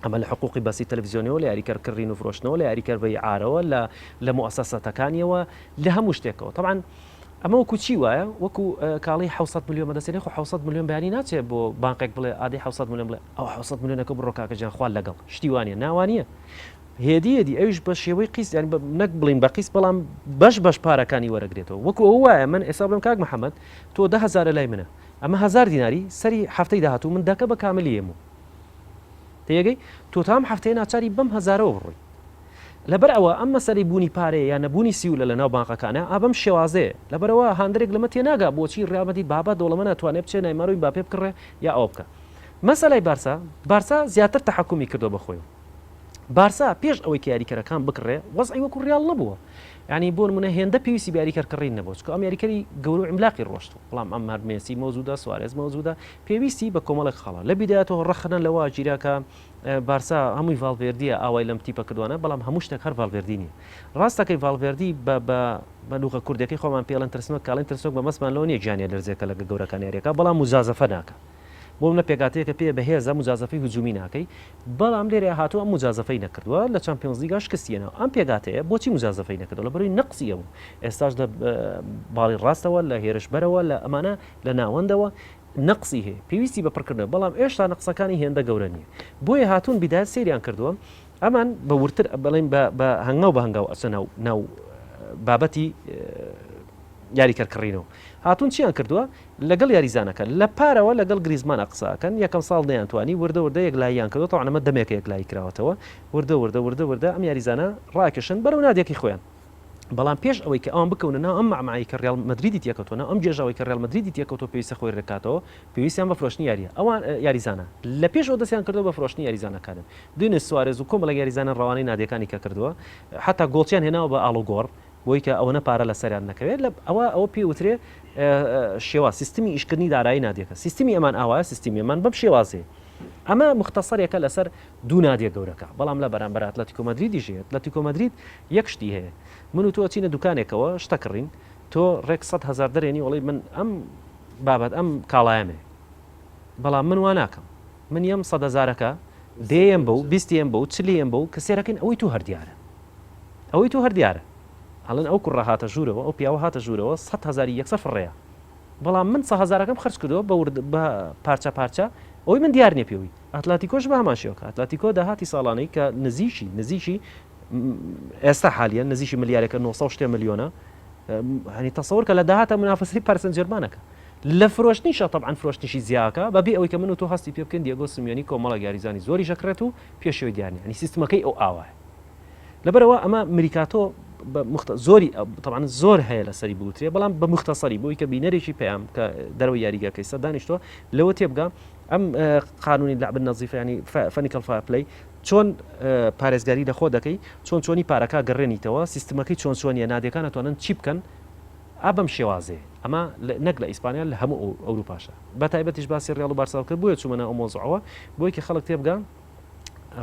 ئەمە لە حقوقی بەسی تەلەڤزیۆنیەوە لە یاریکەر کڕین و فرۆشتنەوە لە یاریکەر بە ئیعارەوە لە لە موئەسەسەتەکانیەوە لە هەموو شتێکەوە تەبعەن ئەمە وەکو چی وایە وەکو کاڵی 700 ملیۆن بەدەستێنێ خۆ 700 ملیۆن بەیانی ناچێ بۆ بانقێک بڵێ ئادەی 700 ملیۆن بڵێ ئەو 700 ملیۆنەکە بڕۆ کاکە گیان خوا لەگەڵ شتی وانە ناوانە هێدی هێدی ئەویش بە شێوەی قیست یانی نەک بڵین بە قیست بەڵام بەش بەش پارەکانی وەرەگرێتەوە وەکو ئەو وایە من ئێستا بڵێم کاک محەممەد تۆ 10 هەزارە لای منە ئەمە هەزار دیناری سەری هەفتەی داهاتوو من دەکە بە کاملی ئێم و تێگەی تۆ تام هەفتەیە ناچاری بەم هەزارەوە بڕۆی لەبەر ئەوە ئەم مەسەلەی بوونی پارەیە یا نەبوونی سیولە لە ناو بانقەکانە ئا بەم شێوازەیە لەبەرئەوە هاندەرێک لەمە تێناگا بۆچی ڕیال مەدرید بابا دەوڵەمەنە توانێ بچێ نایمار و ئیمباپێ بکڕێ یا ئەوە بکا مەسەلای بارسا بارسا زیاتر تەحەکومی کردوە بە خۆی بارسا پێش ئەوەی کە یاریکەرەکان بکڕێ وەزعی وەکو ڕیال نەبووە یعنی بۆ نمونە هێندە پێویستی بە یاریکەر کڕین نەبوو چونکە ئەم یاریکەری گەورە و عیملاقی ڕۆشت بەڵام ئەم هەر مێسی مەوجودە سوارێز مەوجودە پێویستی بە کۆمەڵێک خاڵە لە بیدایەتەوە ڕەخنە لەوە گیرا کە بارسا هەمووی ڤاڵڤێردیە ئاوای لەم تیپە کردوانە بەڵام هەموو شتێک هەر ڤاڵڤێردی نیە ڕاستەکەی ڤاڵڤێردی بە بە بە لوغە کوردەکەی خۆمان پێڵێن ترسنۆک کاڵین ترسنۆک بە مەسمان لەوە نیە گیانیە لەرزێکە لەگە گەورەکان یاریەکە بەڵام موجازەفە ناکە بۆ منە پێکاتەیەکە پێ بەهێزە موجازەفەی هجومی ناکەی بەڵام لێرە هاتوو ئەم موجازەفەی نەکردووە لە چامپیۆنز لیگا شکستی هێناوە ئەم پێکاتەیە بۆچی موجازەفەی نەکردووە لە بەروی نەقسی ئەو ئێستاش لە باڵی ڕاستەوە لە هێرشبەرەوە لە ئەمانە لە ناوەندەوە نەقسی هەیە پێویستی بە پڕکردنەوە بەڵام ئێشتا نەقسەکانی هێندە گەورە نییە بۆیە هاتوون بیدایەت سەیریان کردووە ئەمان بە وردتر بڵێن بە هەنگاو بە هەنگاو ئەچنە ناو ناو بابەتی یاریکەر کڕینەوە هاتوون چیان کردووە لەگەڵ یاریزانەکە لە پارەوە لەگەڵ گریزمانە قساکەن یەکەم ساڵ نەیانتوانی وردە وردە یەکلاییان کردووە تەوان ئەمە دەمێکە یەکلایی کراوەتەوە وردە وردە وردە وردە ئەم یاریزانە ڕاکێشن بەرەو نادیەکەی خۆیان بەڵام پێش ئەوەی کە ئەوان بکەونە ناو ئەم مەعمەعەی کە ڕیاڵ مەدریدی تێکەوتووە، ناو ئەم گێژاوەی کە ڕیاڵ مەدریدی تێکەوتووە پێویستە خۆی ڕێککاتەوە، پێویستیان بە فرۆشتنی یارییە. ئەوان یاریزانە لە پێشەوە دەستیان کردووە بە فرۆشتنی یاریزانەکانیان. دینیس سوارێز و کۆمەڵێک یاریزانیان ڕەوانەی نادیەکانی کە کردووە، حەتا گۆڵچیان هێناوە بە ئاڵوگۆڕ بۆی کە ئەوەنە پارە لەسەریان نەکەوێت. لە ئەوە ئەوە پێی وترێ شێواز، سیستمی ئیشکردنی دارایی نادیەکە. سیستمی ئەمان ئاوایە، سیستمی ئەمان بەم شێوازەیە. ئەمە موختەسەرێکە لەسەر دوو نادیە گەورەکە، بەڵام لە بەرامبەر ئەتلەتیکۆ مەدریدیش هەیە، ئەتلەتیکۆ مەدرید یەک شتی هەیە، من و تۆ ئەچینە دوکانێکەوە شتە کڕین، تۆ ڕێک 100,000 دەرێنی وەڵی من ئەم بابەت ئەم کاڵایەم هەیە، بەڵام من وا ناکەم، من یەم سەد هەزارەکە دێیەم بەو، بیستیەم بەو، چلیەم بەو، کە سێرەکەین ئەوەی تۆ هەر دیارە، ئەوەی تۆ هەر دیارە. ئەڵێن ئەو کوڕە هاتە ژوورەوە، ئەو پیاوە هاتە ژوورەوە سەد هەزاری یەکسەر فڕێیا. بەڵام من سە هەزارەکەم خەرج کردووە بە ورد بە پارچە پارچە ئەوەی من دیار نییە پێوەی. ئاتلاتیکۆش بە هەمان شێوە کە ئاتلاتیکۆ داهاتی ساڵانەی کە نزیکی نزیکی ئێستا حالیە نزیکی ملیارێکە 900 شتێ ملیۆنە هەنی تەسەور کە لە داهاتە منافەسەی پاریس سان جێرمانەکە لە فرۆشتنیشە تەبعەن فرۆشتنیشی زیاکە بەبێ ئەوەی کە من و تۆ هەستی پێ بکەین دیێگۆ سمیۆنی کۆمەڵێک یاریزانی زۆریش ئەکڕێت و پێشەوەی دیار نییە یانی سیستمەکەی ئەو ئاوایە لەبەرئەوە ئەمە مریکاتۆ بە مخت زۆری تەبعەن زۆر هەیە لەسەری بوترێ بەڵام بە مختصری بۆی کە بینەرێکی پەیام کە دەرەوەی یاریگاکەی سە دانیشتووە لەوە تێبگا ئەم قانونی لعب النظیف ینی financial fair play چۆن پارێزگاری لە خۆ دەکەی چۆن چۆنی پارەکە گەڕێنیتەوە سیستمەکەی چۆن چۆنیە نادیەکان ئەتوانن چی بکەن ئا بەم شێوازەیە ئەمە نەک لە ئیسپانیا لە هەموو ئەوروپاشە بە تایبەتیش باسی ڕیاڵ و بارسا کرد بۆیە چوومە ناو ئەو مەوزوعەوە بۆی کە خەڵک تێبگا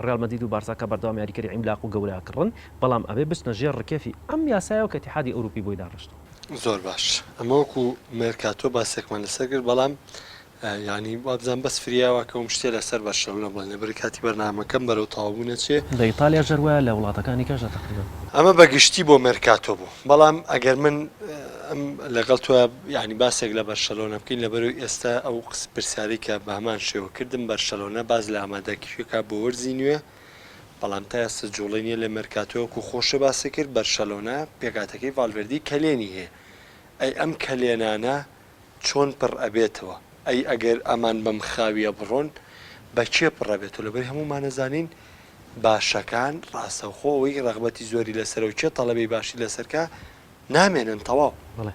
ڕیال مەدرید و بارسا کە بەردەوام یاریکەری عیملاق و گەورە ئەکڕن بەڵام ئەبێ بچنە ژێر ڕکێفی ئەم یاسایەوە کە ئیتیحادی ئەوروپی بۆی داڕشتووە. زۆر باش ئەمە وەکو مێرکاتۆ باسێکمان لەسەر کرد بەڵام یانی وابزانم بەس فریا وا کەوم شتێ لەسەر بەرشەلۆنە بڵێن لەبەر کاتی بەرنامەکەم بەرەو تەواوبوون ئەچێ. لە ئیتالیاش هەر وایە لە وڵاتەکانی کەشدا تەقریبەن. ئەمە بە گشتی بۆ مێرکاتۆ بوو بەڵام ئەگەر من ئەم لەگەڵ تۆ یانی باسێک لە بەرشەلۆنە بکەین لەبەرەوەی ئێستا ئەو پرسیارەی کە بە هەمان شێوە کردم بەرشەلۆنە باس لە ئامادەکیەکە بۆ وەرزی نوێ بەڵام تا ئێستا جوڵەی نیە لە مێرکاتۆ وەکو خۆشە باسی کرد بەرشەلۆنە پێکهاتەکەی ڤالڤێردی کەلێنی هەیە ئەی ئەم کەلێنانە چۆن پڕ ئەبێتەوە؟ ئەی ئەگەر ئەمان بەم خاویە بڕۆن بە کێ پڕ ئەبێتەوە؟ لەبەر هەموومان ئەزانین باشەکان ڕاستەوخۆ ئەوەی ڕەغبەتی زۆری لەسەرە و کێ تەڵەبەی باشی لەسەر کا نامێنن تەواو. بەڵێ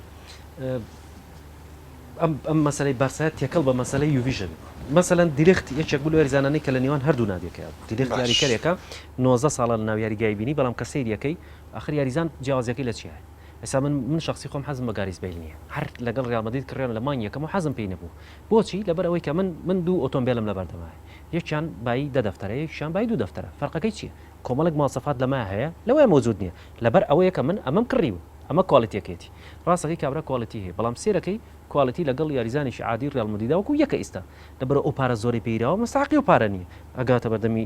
ئەم ئەم مەسەلەی بارسایە تێکەڵ بە مەسەلەی یوڤیش ئەبێ. مەسەلەن دیلێخت یەکێک بوو لەو یاریزانانەی کە لە نێوان هەردوو نادیەکەیا بوو. دیلێخت باش. یاریکەرێکە 19 ساڵە لە ناو یاریگای بینی بەڵام کە سەیری ئەکەی ئاخر یاریزان جیاوازیەکەی لە چیایە؟ ئێستا من من شەخسی خۆم حەزم بە گاریس بەیل نییە هەر لەگەڵ ریال مەدرید کڕیان لە مانگی یەکەم و حەزم پێی نەبوو بۆچی لەبەر ئەوەی کە من من دوو ئۆتۆمبێلم لەبەردەمایە یەکیان بایی دە دەفتەرە یەکیان بایی دوو دەفتەرە فەرقەکەی چییە کۆمەڵێک مواسەفات لەمە هەیە لەوەیە مەوجود نییە لەبەر ئەوەیە کە من ئەمەم کڕیوە ئەمە quality ەکەیەتی ڕاستەکەی کابرا quality هەیە بەڵام سێرەکەی quality لەگەڵ یاریزانێکی عادی ریال مەدریدا وەکو یەکە ئیستا لەبەرئەوە ئەو پارە زۆرەی پێیداوە مستحقی ئەو پارە نییە ئەگاتە بەردەمی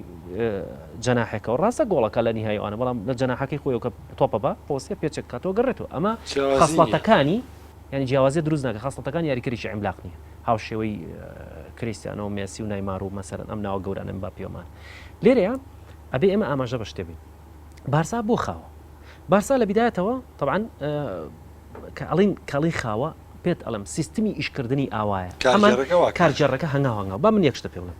جەناحێکەوە ڕاستە گۆڵەکە لە نیهای ئەوانە بەڵام لە جەناحەکەی خۆیەوە کە تۆپە بە پۆسێ پێچێک کاتەوە گەڕێتەوە ئەمە خەسڵەتەکانی یعنی جیاوازی دروست ناکە خەسڵەتەکان یاریکەرێکی عیملاق نییە هاوشێوەی کریستیانۆ و مێسی و نایمار و مەسەرەن ئەم ناوە گەورانە مباپیۆمان لێرەیە ئەبێ ئێمە ئاماژە بە شتێ بین بارسا بۆ خاوە بارسا لە بیدایەتەوە طبعا کە ئەڵین کەڵی خاوە پێت ئەڵێم سیستمی ئیشکردنی ئاوایە ئەمان کارگێڕەکە وا کار. کارگێڕەکە هەنگاو هەنگاو با من یەک شتە پێ بڵێم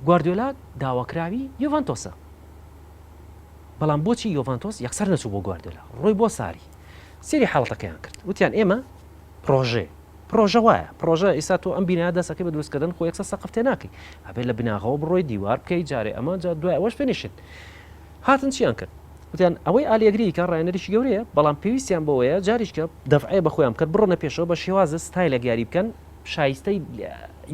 گواردیۆلا داواکراوی یۆڤانتۆسە بەڵام بۆچی یۆڤانتۆس یەکسەر نەچوو بۆ گواردیۆلا ڕۆی بۆ ساری سێری حاڵەتەکەیان کرد وتیان ئێمە پرۆژێ پرۆژە وایە پرۆژە ئیسا تۆ ئەم بینایە دەسەکەی بە دروستکردن خۆ یەکسەر سەقف تێ ناکەی ئەبێ لە بناغەوە بڕۆی دیوار بکەی جارێ ئەمە جا دوای ئەوەش finishing هاتن چیان کرد وتیان ئەوەی ئالێگری کە ڕاهێنەرێکی گەورەیە، بەڵام پێویستیان بەوەیە جارێکیکە دەفعەیە بە خۆیان بکەن، بڕۆنە پێشەوە بە شێوازە ستایلێک یاری بکەن شایستەی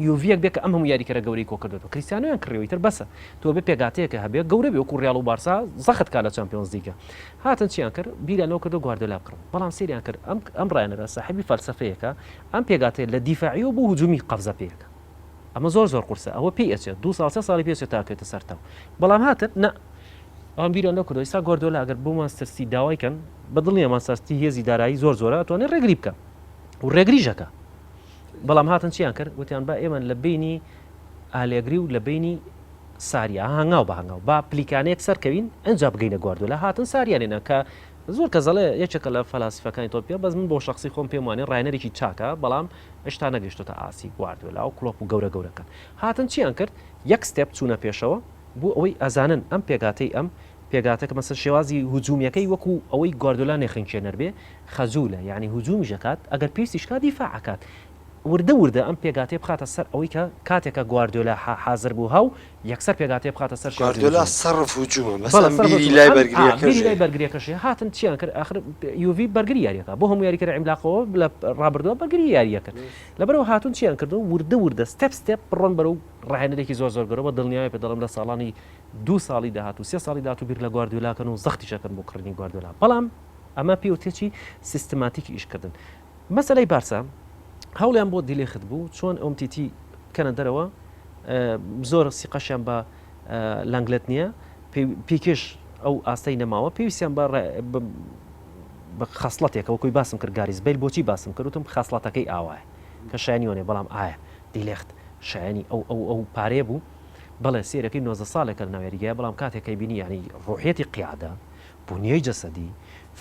یوڤیەک بێ کە ئەم هەموو یاریکەرە گەورەی کۆکردۆتەوە. کریستیانۆیان کڕیەوە ئیتر بەسە. تۆ بێ پێکهاتەیەکە هەبێ گەورە بێ وەکو ڕیاڵ و بارسا زەخت کا لە چامپیۆنز لیگە. هاتن چیان کرد؟ بیریان لەوە کردەوە گواردیۆلا بکڕن. بەڵام سەیریان کرد ئەم ئەم ڕاهێنەرە ساحێبی فەلسەفەیەکە ئەم پێکهاتەیە لە دیفاعیەوە بۆ هجومی قەفزە پێیەکە. ئەمە زۆر زۆر قورسە ئەوە پێی ئەچێت دوو ساڵ سێ ساڵی پێ ئەچێت تا ئەکەوێتە سەر تاو بەڵام هاتن نا ئەوان بیریان لەو کردەوە ئیستا گواردیۆلا ئەگەر بۆ مانچستەر سیتی داوای کەن بە دڵنیام مانچستەر سیتی هێزی دارایی زۆر زۆرە ئەتوانێت ڕێگری بکە و ڕێگریش ئەکا بەڵام هاتن چیان کرد وتیان با ئێمە لە بینی ئالێگری و لە بینی ساریا هەنگاو بە هەنگاو با پلیکانەیەک سەرکەوین ئەنجا بگەینە گواردیۆلا هاتن ساریان هێنا کە زۆر کەس دەڵێ یەکێکە لە فەلاسیفەکانی تۆپیە بەس من بۆ شخصی خۆم پێم وانێ ڕاهێنەرێکی چاکە بەڵام هێشتا نەگەیشتۆتە ئاستی گواردیۆلا و کلۆپ و گەورە گەورەکان. هاتن چیان کرد؟ یەک step چوونە پێشەوە بۆ ئەوەی ئەزانن ئەم پێکهاتەی ئەم پێکهاتەکە مەسەن شێوازی هجومیەکەی وەکو ئەوەی گواردیۆلا نەخنکێنەر بێ خەجولە یانی هجومیش ئەکات ئەگەر پێویستیش کا دیفاع ئەکات وردە وردە ئەم پێکهاتەیە بخاتە سەر ئەوەی کە کاتێک کە گواردیۆلا حازر بوو هاو یەکسەر پێکهاتەیە بخاتە سەر شێوازی گواردیۆلا هجومی. سەرف هجومە بەس بەڵێ ئەم سەرف بیری هجومە لای ئەم ئا بەرگریەکەش بیری لای هەیە. بەرگریەکەش هەیە هاتن چیان کرد ئاخر یوڤی بەرگری یاریەکە بۆ هەموو یاریکەرە عیملاقەوە لە ڕابردووە بەرگری یاریەکە لەبەرەوە هاتون چیان کردو وردە وردە step step بڕۆن بەرەو ڕاهێنەرێکی زۆر زۆر گەورە بە دڵنیایی پێ دەڵێم لە ساڵانی دوو ساڵی داهاتوو سێ ساڵی داهاتوو بیر لە گواردیۆلا کەن و زەختیش ئەکەن بۆ کڕینی گواردیۆلا بەڵام ئەمە پێ وترێ چی سیستماتیکی ئیشکردن مەسەلەی بارسا هەوڵیان بۆ دیلێخت بوو چۆن ئۆمتیتی بکەنە دەرەوە زۆر سیقەشیان بە لانگلێت نییە پیکێش ئەو ئاستەی نەماوە پێویستیان بە بە خەسڵەتێکە وەکوی باسم کرد گاریس بەیل بۆچی باسم کرد وتم خەسڵەتەکەی ئاوایە. کە شایانی ئەوە نیە بەڵام ئایا دیلێخت شایانی ئەو ئەو ئەو پارەیە بوو؟ بەڵێ سەیرەکەی 19 ساڵێکە لەناو یاریگایە بەڵام کاتێک کەی بینی یانی ڕوحیەتی قیادە بونیەی جەسەدی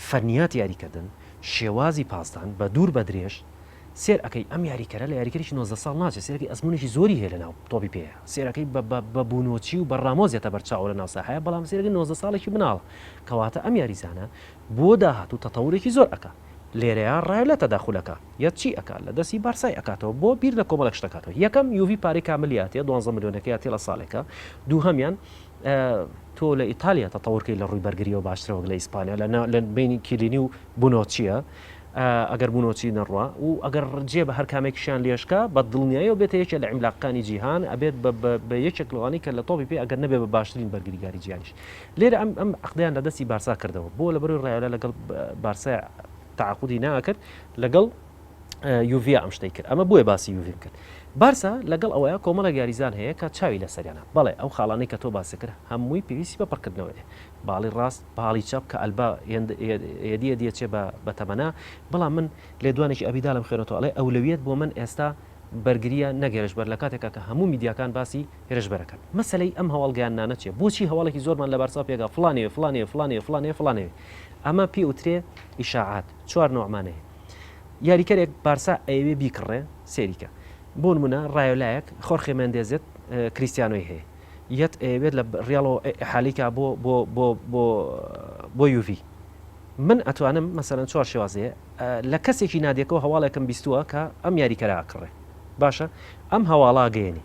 فەنیات یاریکردن شێوازی پاسدان بە دوور بە درێژ سێر ئەکەی ئەم یاریکەرە لە یاریکەرێکی 19 ساڵ ناچێت سێرەکەی ئەزمونێکی زۆری هەیە لەناو تۆپی پێ سێرەکەی بە بە بە بونۆچی و بە ڕامۆس یەتە بەر چاو لەناو ساحەیە بەڵام سێرەکەی 19 ساڵێکی مناڵە کەواتە ئەم یاریزانە بۆ داهاتوو تەتەورێکی زۆر ئەکا لێرەیا ڕایۆلا تەداخول ئەکا یە چی ئەکا لە دەستی بارسای ئەکاتەوە بۆ بیر لە کۆمەڵێک شت ئەکاتەوە یەکەم یوڤی پارەی کاملی ئەتێ دوانزە ملیۆنەکەی ئەتێ لە ساڵێکا دووهەمیان تۆ لە ئیتالیا تەتەورکەی لە ڕووی بەرگریەوە باشترە وەک لە ئیسپانیا لە لە بینی کیلینی و بونۆچیە ئەگەر بونۆچی نەڕوا و ئەگەر جێ بە هەر کامێکیشیان لێشکا بە دڵنیاییەوە بێتە یەکێ لە عیملاقەکانی جیهان ئەبێت بە یەکێک لەوانەی کە لە تۆپی پێ ئەگەر نەبێ بە باشترین بەرگریگاری جیهانیش لێرە ئەم ئەم عەقدیان لە دەستی بارسا کردەوە بۆ لە بەروی ڕایۆلا لەگەڵ بارسا تعاقودی ناکرد لەگەڵ یوڤیا ئەم شتەی کرد ئەمە بۆیە باسی یوڤیم کرد بارسا لەگەڵ ئەوەیە کۆمەڵێک یاریزان هەیە کە چاوی لەسەریانە بەڵێ ئەو خاڵانەی کە تۆ باسی کرد هەمووی پێویستی بە پڕکردنەوەیە باڵی ڕاست باڵی چەپ کە ئەلبا هێدی هێدی ئەچێ بە بە تەمەنا بەڵام من لێدوانێکی ئەبیدالم خوێنەوە ئەڵێ ئەولەویەت بۆ من ئێستا بەرگریە نەک هێرشبەر لە کاتێکا کە هەموو میدیاکان باسی هێرشبەرەکەن مەسەلەی ئەم هەواڵ گەیاندنانە چیە بۆچی هەواڵێکی زۆرمان لە بارسا پێگا فڵانەوێ فڵانەوێ فڵانەوێ فڵانەوێ فڵانەوێ ئەمە پێ وترێ ئیشاعات چوار نەوعمان هەیە یاریکەرێک بارسا ئەیەوێ بیکڕێ سێریکە بۆ نمونە ڕایۆلایەک خۆرخێ مێندێزێت کریستیانۆی هەیە یەت ئەیەوێت لە ڕیاڵەوە ئیحالیکا بۆ بۆ بۆ بۆ بۆ یوڤی من ئەتوانم مەسەلەن چوار شێواز هەیە لە کەسێکی نادیەکەوە هەواڵێکم بیستووە کە ئەم یاریکەرە ئەکڕێ باشە ئەم هەواڵە گەیەنی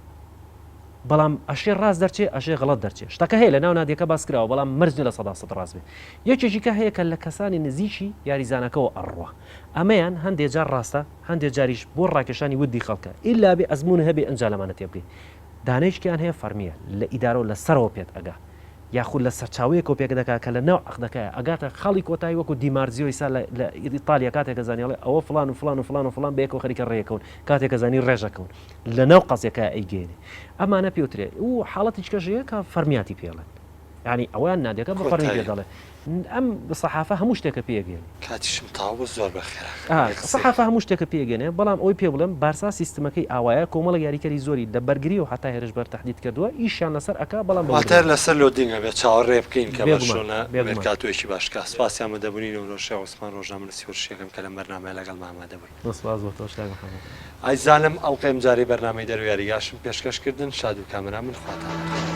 بەڵام ئەشێ ڕاست دەرچێ ئەشێ غەڵەت دەرچێ شتەکە هەیە لە ناو نادیەکە باس کراوە بەڵام مەرج نیە 100% ڕاست بێ یەکێکی کە هەیە کە لە کەسانی نزیکی یاریزانەکەوە ئەڕوا ئەمەیان هەندێ جار ڕاستە هەندێ جاریش بۆ ڕاکێشانی ودی خەڵکە ئیلا بێ ئەزموون هەبێ ئەنجا لەمانە تێبگەی دانەیشکیان هەیە فەرمیە لە ئیدارەوە لە سەرەوە پێت ئەگا یاخود لە سەرچاوەیەکەوە پێک دەکات کە لە ناو عەقدەکەیە ئەگاتە خاڵی کۆتایی وەکو دیمارزیۆ ئیسا لە لە ئیتالیا کاتێک کە زانی ئەڵێ ئەوە فڵان و فڵان و فڵان و فڵان بەیەکەوە خەریکە ڕێکەون کاتێک کە زانی ڕێژەکەون لە ناو قەزیەکە ئەیگەیەنێ ئەمانە پێوترێ و حاڵەتیش کەش هەیە کە فەرمیاتی پێڵێن یعنی ئەویان نادێکە بە فەرمی پێ دەڵێ ئەم سەحافە هەموو شتێکە پێگەێنێ کاتیشم تەواو بوو زۆر بەخێرا سەحافە هەموو شتێکە پێگەێنێ بەڵام ئەوەی پێ بڵێم بارسا سیستمەکەی ئاوایە کۆمەڵێک یاریکەری زۆری لە بەرگری و حتا هێرشبەر تەحدید کردووە ئیشیان لەسەر ئەکا بەڵام بە واتە هەر لەسەر loading ئەبێت چاوەڕێ بکەین کە بەرشلۆنە مێرکاتۆیەکی باش بکات سوپاسی ئامادەبوونی نەورۆز شێخ عوسمان ڕۆژنامەنووسی وەرزشیەکەم کە لەم بەرنامەیە لەگەڵمان ئامادە بووی. زۆر سوپاس بۆ تۆش کاک محەمەد. ئازیزانم ئەڵقەی ئەمجارەی بەرنامەی دەرەوەی یاریگاشم پێشکەش کردن شاد و کامەران بن خواتان لەگەڵ.